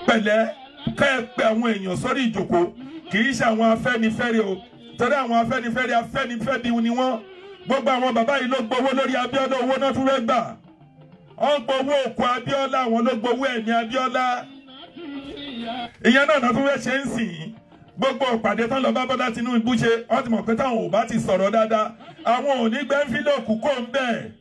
pẹ̀lẹ́, kẹ́ ẹ pé àwọn èèyàn sórí ìjòkó. Kì í ṣe àwọn Afẹ́nifẹ́re o, torí àwọn Afẹ́nifẹ́re afẹ́nifẹ́bi ni wọ́n. Gbogbo àwọn bàbá yìí ló gbowó lórí Abíọ́lá, owó náà tún fẹ́ gbà. Wọ́n gbowó òkú Abíọ́lá, àwọn ló gbowó ẹ̀mí Abíọ́lá. Ìyẹn náà tún fẹ́ ṣe ń sìn. Gbogbo ìpàdé tán lọ bá Bọ́lá Tinubu ṣe, wọ́n ti mọ̀ pé táwọn ò bá ti sọ̀rọ̀ dáadáa, àwọn ò ní gbẹ́ńfílòkù kó ń bẹ̀.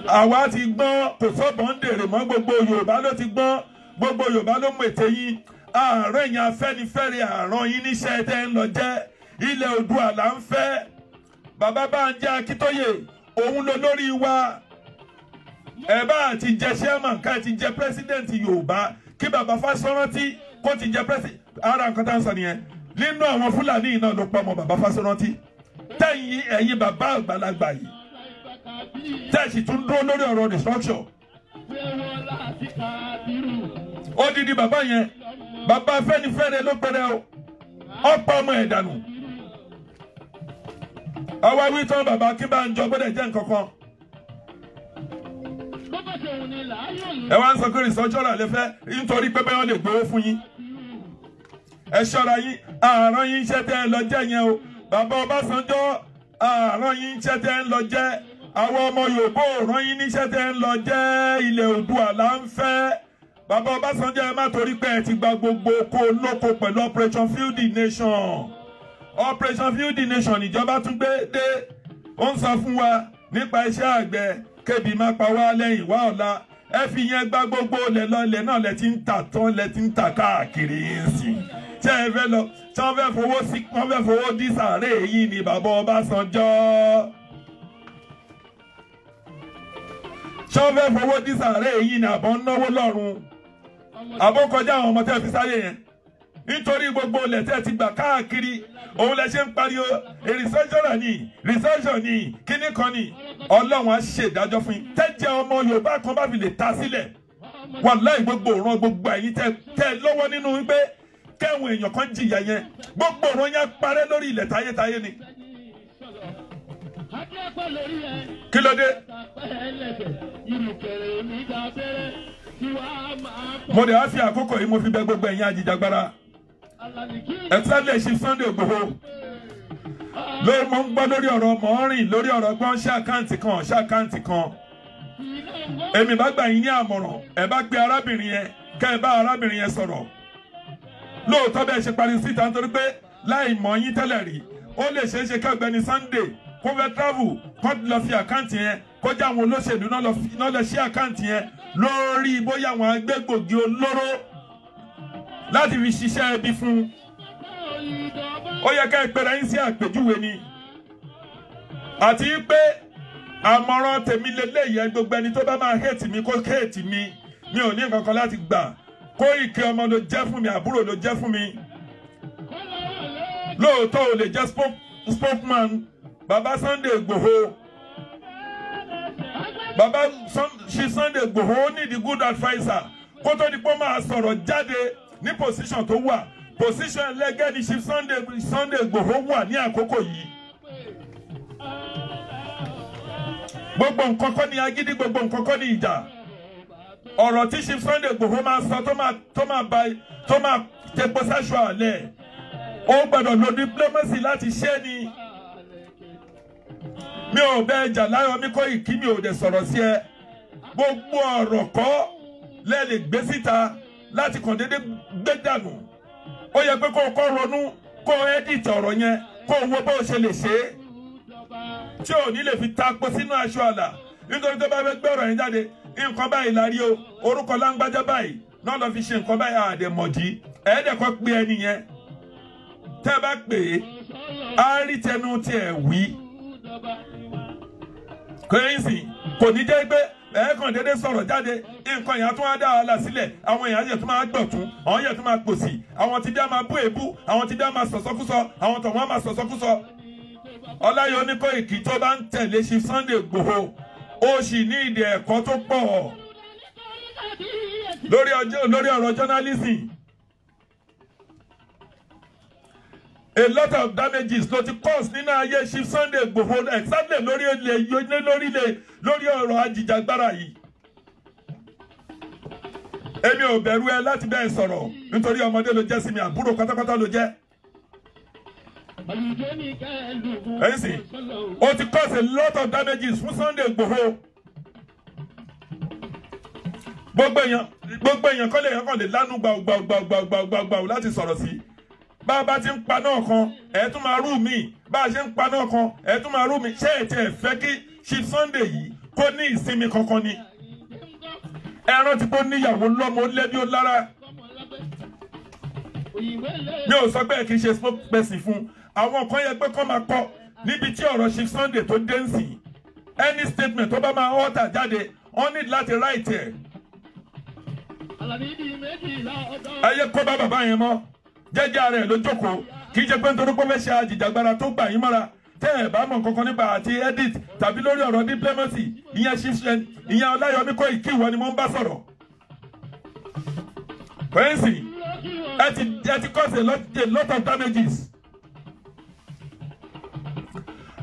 Àwa ti gbọ́n, kò sọ́bọ̀ ń dèrè mọ́, gbogbo Yorùbá ló ti gbọ́n, gbogbo Yorùbá ló mú ète yín. Àárọ̀ ẹ̀yìn Afẹ́nifẹ́re àrán yín níṣẹ́ tẹ́ ń lọ jẹ́. Ilẹ̀ Oòduà là ń fẹ́. Bàbá Bánjí Akíntóyè, òun ló lórí wa. Ẹ bá ti jẹ chairman, ká ti jẹ president Yorùbá, kí bàbá Fáṣọrántí kó ti jẹ president. Ara nǹkan tá ń sọ nìyẹn. Nínú àwọn Fúlàní náà ló pọ̀ mọ́ bàbá Fáṣọrántí. Tẹ̀yìn ẹ̀yin bàbá àgbàlagbà yìí, tẹ̀sí tún dúró lórí ọ̀rọ̀ restructure. Odidi bàbá yẹn, bàbá Afẹ́nifẹ́re ló pẹrẹ o, ọ̀pọ̀ ọmọ ẹ̀ dànù. Àwa wí tán bàbá Akínbánjọ gbọ́dọ̀ jẹ́ nǹkan kan. Ẹ wá ń sọ pé restructure lè fẹ́ nítorí pé bẹ́ẹ̀ wọ́n lè gbowó fún yín. Ẹ ṣọ́ra yín, àárọ̀ yín iṣẹ́ tẹ́ ẹ lọ jẹ́ yẹn o. Bàbá Ọbásanjọ́, àárọ̀ yín iṣẹ́ tẹ́ ń lọ jẹ́. Àwọn ọmọ Yorùbá ò rán yín níṣẹ́ tẹ́ ń lọ jẹ́. Ilẹ̀ Oòduà là ń fẹ́. Bàbá Ọbásanjọ́, ẹ má torí pé ẹ ti gba gbogbo oko olóko pẹ̀lú Operation Field the Nation. Operation Field the Nation ìjọba tún gbé dé. Ó ń sọ fún wa nípa iṣẹ́ àgbẹ̀, kébi má pa wá lẹ́yìn wá ọ̀la. Ẹ fi yẹn gba gbogbo ilẹ̀ lọ, ilẹ̀ náà lẹ ti ń tà tán, lẹ ti ń tà káàkiri yín sí. Ṣé ẹ fẹ́ lọ? Ṣé wọ́n fẹ́ fowó sí? Wọ́n fẹ́ fowó dí sàárè yìí ni bàbá Ọbásanjọ́. Ṣé wọ́n fẹ́ fowó dí sàárè yìí ni àbọ̀ ń náwó lọ́rùn? Àbọ̀ kọjá àwọn ọmọ tẹ́ fi sáyé yẹn. Nítorí gbogbo ilẹ̀ tẹ́ ti gbà káàkiri, òun lẹ ṣe ń pariwo restructure ni, restructure ni, kíní kan ni. Ọlọ́run á ṣe ìdájọ́ fún yín. Tẹ́jẹ́ ọmọ Yorùbá kan bá fi lè ta sílẹ̀. Wàláì gbogbo òran gbogbo ẹ̀yin tẹ́ lọ́wọ́ nínú wípé kẹ́wọn èèyàn kan jìyà yẹn, gbogbo òran yẹn parẹ́ lórí ilẹ̀ táyétáyé ni. Kí ló dé? Mo dẹ̀ á fi àkókò yìí mo fi bẹ̀ gbogbo ẹ̀yin ajìjàgbara, especially Chief Sunday Igboho. Lórí mo ń gbọ́ lórí ọ̀rọ̀ mọ́rìn, lórí ọ̀rọ̀ gbọ́n ṣe account kan, ṣe account kan. Èmi bá gbà yín ní àmọ̀ràn, ẹ bá pe arábìnrin yẹn, kẹ́ ẹ bá arábìnrin yẹn sọ̀rọ̀. Lóòótọ́ bẹ́ẹ̀ ṣe parí síta nítorí pé láì mọ̀ yín tẹ́lẹ̀ rí, ó lè ṣeé ṣe kí ọ̀gbẹ́ni Sunday kó fẹ́ travel, kó lọ fi account yẹn, kó jẹ́ àwọn olóṣèlú náà lọ ṣí account yẹn lórí bóyá àwọn agbégbògi olóró láti fi ṣiṣẹ́ ẹbí fún un. Ó yẹ ká ìpẹ́rẹ́ yín sí àpèjúwe ni. Àti pé àmọ̀ràn tèmi lélẹ́yìí, gbogbo ẹni tó bá máa hate mi kó hate mi, mi ò ní nǹkan kan láti gbà. Kóìkì ọmọ ló jẹ́ fún mi, àbúrò ló jẹ́ fún mi. Lóòótọ́ ò lè jẹ́ spokesman bàbá Sunday Igboho. Bàbá Chief Sunday Igboho need a good adviser kó tó di pé ó máa sọ̀rọ̀ jáde ní position tó wà. Position ẹlẹ́gẹ́ ni Chief Sunday Igboho wà ní àkókò yìí. Gbogbo nǹkan kọ́ ni agídí, gbogbo nǹkan kọ́ ni ìjà. Ọ̀rọ̀ tí Chief Sunday Igboho máa sọ tó máa tepo sáṣọ àlẹ́, ó gbọ́dọ̀ lo diplomacy láti ṣe ni. Mi ò bẹ jà Láyọ̀mí Kóìkí, mi ò dẹ̀ sọ̀rọ̀ sí ẹ. Gbogbo ọ̀rọ̀ kọ́ lẹ lè gbé síta láti kàn déédéé gbé dànù. Ó yẹ pé kó o kọ́ ronú, kó o edit ọ̀rọ̀ yẹn, kó o wo bó o ṣe lè ṣe é tí ò ní lè fi tapo sínú aṣọ àlà. Nítorí tó bá fẹ́ gbé ọ̀rọ̀ yẹn jáde, nǹkan báyìí la rí o, orúkọ láńgbájá báyìí náà lọ fi ṣe nǹkan báyìí, àdèmọ̀dí ẹ̀ẹ́dẹ̀kọ́ pé ẹni yẹn. Tẹ́ ẹ bá pè é, á rí tẹnu tiẹ̀ wí. Kò yẹn sìn, kò ní jẹ́ pé ẹ̀ẹ́kàn déédéé sọ̀rọ̀ jáde, nǹkan yẹn á tún á dá wàhálà sílẹ̀, àwọn èèyàn yẹn tún máa gbọ̀tún, àwọn yẹn tún máa pòsì, àwọn tí bí á máa bú èébú, àwọn tí bí á máa sọ̀sọ́kúsọ, àwọn tọ̀wọ́n á máa sọ̀sọ́kúsọ. Ọláyọ̀mí Kóìkí tó bá ń tẹ̀lé Chief Sunday Igboho, ó sì ní ìdí ẹ̀kọ́ tó pọ̀ lórí ọ̀rọ̀ journalism. A lot of damages ló ti cause nínú ayé Chief Sunday Igboho, exactly lórí ọ̀rọ̀ ajìjàgbara yìí. Èmi ò bẹ̀rù ẹ láti bẹ́ẹ̀ sọ̀rọ̀ nítorí ọmọdé ló jẹ́ sí mi, àbúrò pátápátá ló jẹ́. Ẹ̀yin sì, ó ti cause a lot of damages fún Sunday Igboho. Gbogbo èèyàn kọ́ lè yàn kàn lè lánú gbàùgbàùgbàùgbàùgbàù láti sọ̀rọ̀ sí. Bá a bá ti ń pa náà kan, ẹ̀ tún máa rú mi. Bá a ṣe ń pa náà kan, ẹ̀ tún máa rú mi. Ṣé ẹ̀ tí ẹ̀ fẹ́ kí Chief Sunday yìí kó ní ìsinmi kankan ni? Ẹ rántí pé ó níyàwó lọ́mọ, ó lẹ́bí, ó lára. Mi ò sọ pé kì í ṣe spokesperson fún àwọn kan yẹ pé kọ́ máa kọ́ níbi tí ọ̀rọ̀ Chief Sunday tó dé ń sìn. Any statement tó bá máa ọ̀tà jáde, wọ́n ní láti write ẹ̀. Ayé kó bá bàbá yẹn mọ́, jẹ́jẹ́ ara ẹ̀ ló jókòó. Kì í ṣe pé nítorí pé ó fẹ́ ṣe àjìjàgbara tó gbà yín mọ́ra. Tẹ́ ẹ̀ bá mọ̀ nǹkan kan nípa àti edit tàbí lórí ọ̀rọ̀ diplomacy, ìyẹn Chief ìyẹn Ọláyọ̀mí Kóìkí ìwọ ni mo ń bá sọ̀rọ̀. Fẹ́ǹsì, ẹ ti cause a lot of damages.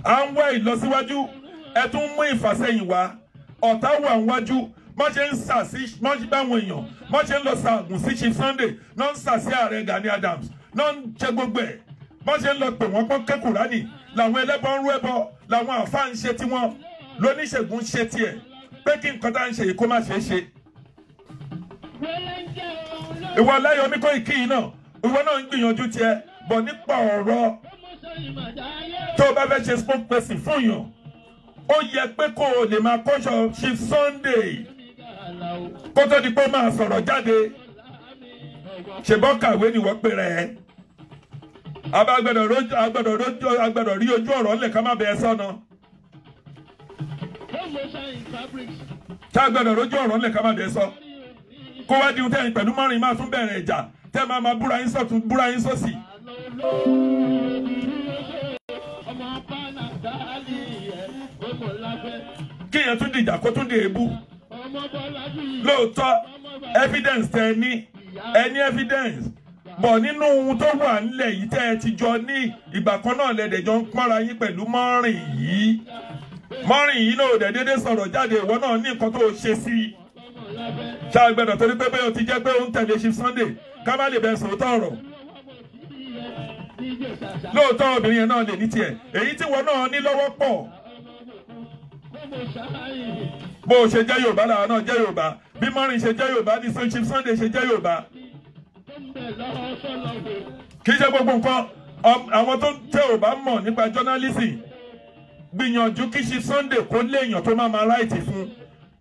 À ń wá ìlọsíwájú, ẹ tún mú ìfàsẹ́yìn wá. Ọ̀tá wà níwájú, mọ́ ṣe ń sà sí mọ́ ṣe báwọn èèyàn, mọ́ ṣe ń lọ sàgùn sí Chief Sunday, náà ń sà sí ààrẹ Gani Adams, náà ń ṣe gbogbo ẹ̀. Mọ́ ṣe ń lọ pè wọ́n pọ́n kékùránì, làwọn ẹlẹ́bọ ń rú ẹbọ, làwọn àfáà ń ṣe tiwọn, lóníṣègùn ń ṣe tiẹ̀, pé kí nǹkan tá à ń ṣe yìí kó má ṣeé ṣe. Ìwọ Ọláyọ̀mí Kóìkí yìí náà, ìwọ náà ń gbìyànjú tiẹ̀, bọ̀ nípa ọ̀rọ̀ tó o bá fẹ́ ṣe spokesperson fún yàn, ó yẹ pé kó o lè máa kọ́ṣọ́ Chief Sunday kó tó di pé ó máa sọ̀rọ̀ jáde. Ṣèbọ́ kàwé ni wọ́n pè rẹ̀. Agbọ́dọ̀ rí ojú ọ̀rọ̀ ńlẹ̀ ká má bẹ̀ẹ́ sọ́nà. Tá agbọ́dọ̀ rójú ọ̀rọ̀ ńlẹ̀ ká má bẹ̀ẹ́ sọ. Kó wá di ohun tẹ́yìn pẹ̀lú mọ́rin máa tún bẹ̀rẹ̀ ìjà tẹ́ máa máa búra yín sọ̀tún búra yín sósì. Kíyàn tún dìjà kó tún di èébú. Lóòótọ́ evidence tẹ ní, ẹ ní evidence, bọ̀ nínú ohun tó wà nílẹ̀ yìí tẹ́ ẹ ti jọ ní ìgbà kan náà lẹ́dẹ̀ jọ ń pọ́nra yín pẹ̀lú mọ́rin yìí. Mọ́rin yìí náà ò dẹ̀ déédéé sọ̀rọ̀ jáde, ìwọ náà ní nǹkan tó ṣe sí i. Ṣáà gbọ́dọ̀ torí pé bóyá o ti jẹ́ pé ó ń tẹ̀lé Chief Sunday ká má lè bẹ sòótọ́ ọ̀rọ̀. Lóòótọ́ obìnrin yẹn náà lè ní tiẹ̀, èyí tí wọn náà ní lọ́wọ́ pọ̀. Bó o ṣe jẹ́ Yorùbá làwọn náà jẹ́ Yorùbá, bí Mọ́rin ṣe jẹ́ Yorùbá ní Chief Sunday ṣe jẹ́ Yorùbá. Kì í ṣe gbogbo nǹkan àwọn tó ń tẹ Yorùbá mọ̀ nípa journalism gbìyànjú kí Chief Sunday kó léèyàn tó máa máa ráìtì fún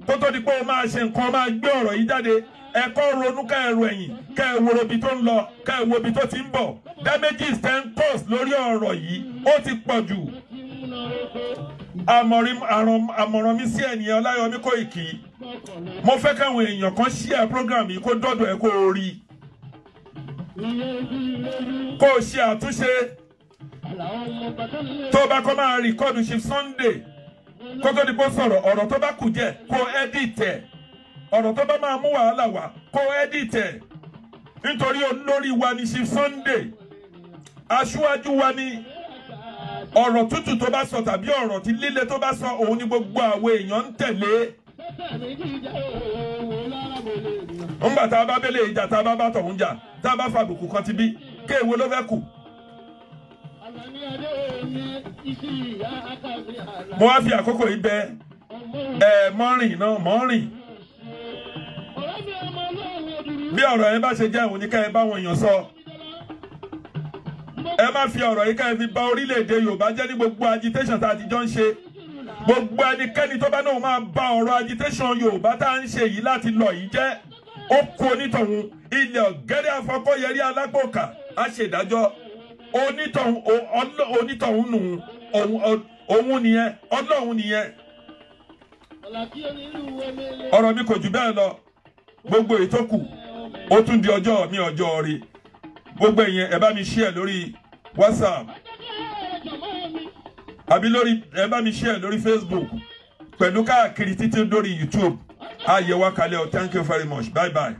kó tó di pé o máa ṣe nǹkan máa gbé ọ̀rọ̀ yìí jáde. Ẹ̀kọ́ ronú ká ẹrù ẹ̀yìn ká ẹ wo ibi tó ń lọ ká ẹ wo ibi tó ti ń bọ̀. Damages ten cause lórí ọ̀rọ̀ yìí ó ti pọ̀ jù. Àmọ̀ràn mi sí ẹnìyàn Ọláyọmí Kóìkì, mo fẹ́ káwọn èèyàn kan share program yìí kó dọ́dọ̀ ẹ kó o rí kó o ṣe àtúnṣe. Tó bá kọ́ máa rìkọ́dù Chief Sunday kó tó di pé sọ̀rọ̀, ọ̀rọ̀ tó bá kù jẹ́ kó edit ẹ̀, ọ̀rọ̀ tó bá máa mú wàhálà wá kó edit ẹ̀, nítorí olórí wa ni Chief Sunday, aṣíwájú wa ni. Ọ̀rọ̀ tútù tó bá sọ tàbí ọ̀rọ̀ tí líle tó bá sọ òun ni gbogbo àwọn èèyàn ń tẹ̀lé. Ńgbà tá a bá bẹ́lẹ̀ ìjà tá a bá bá tọ̀hún jà tá a bá fa àbùkù kan ti bí kéèwo ló fẹ́ kù. Mo wá fi àkókò yìí bẹ̀ ẹ Mọ́rìn náà Mọ́rìn. Bí ọ̀rọ̀ yẹn bá ṣe jẹ́ òun ni ká ẹ bá wọn èèyàn sọ. Ẹ má fi ọ̀rọ̀ yìí ká ẹ fi bà orílẹ̀-èdè Yorùbá jẹ́ ní gbogbo agitation tá a ti jọ ń ṣe. Gbogbo ẹnikẹ́ni tó bá náà máa bà ọ̀rọ̀ agitation Yorùbá tá à ń ṣe yìí láti lọ yìí jẹ́, ó kú onítọ̀hún. Ilẹ̀ ọ̀gẹ́rẹ́ afọkọ́yẹrí alágbòkà á ṣèdájọ́ onítọ̀hún nù òun nìyẹn, Ọlọ́run nìyẹn. Ọ̀rọ̀ mi kò jù bẹ́ẹ̀ lọ. Gbogbo èyí tó kù ó tún di ọjọ́ mi ọjọ́ rí. Gbogbo ìyẹn ẹ bá mi share lórí WhatsApp àbí lórí ẹ bá mi share lórí Facebook pẹ̀lú káàkiri títí lórí YouTube. Ayé wa kalẹ̀ o. Thank you very much. Bye bye.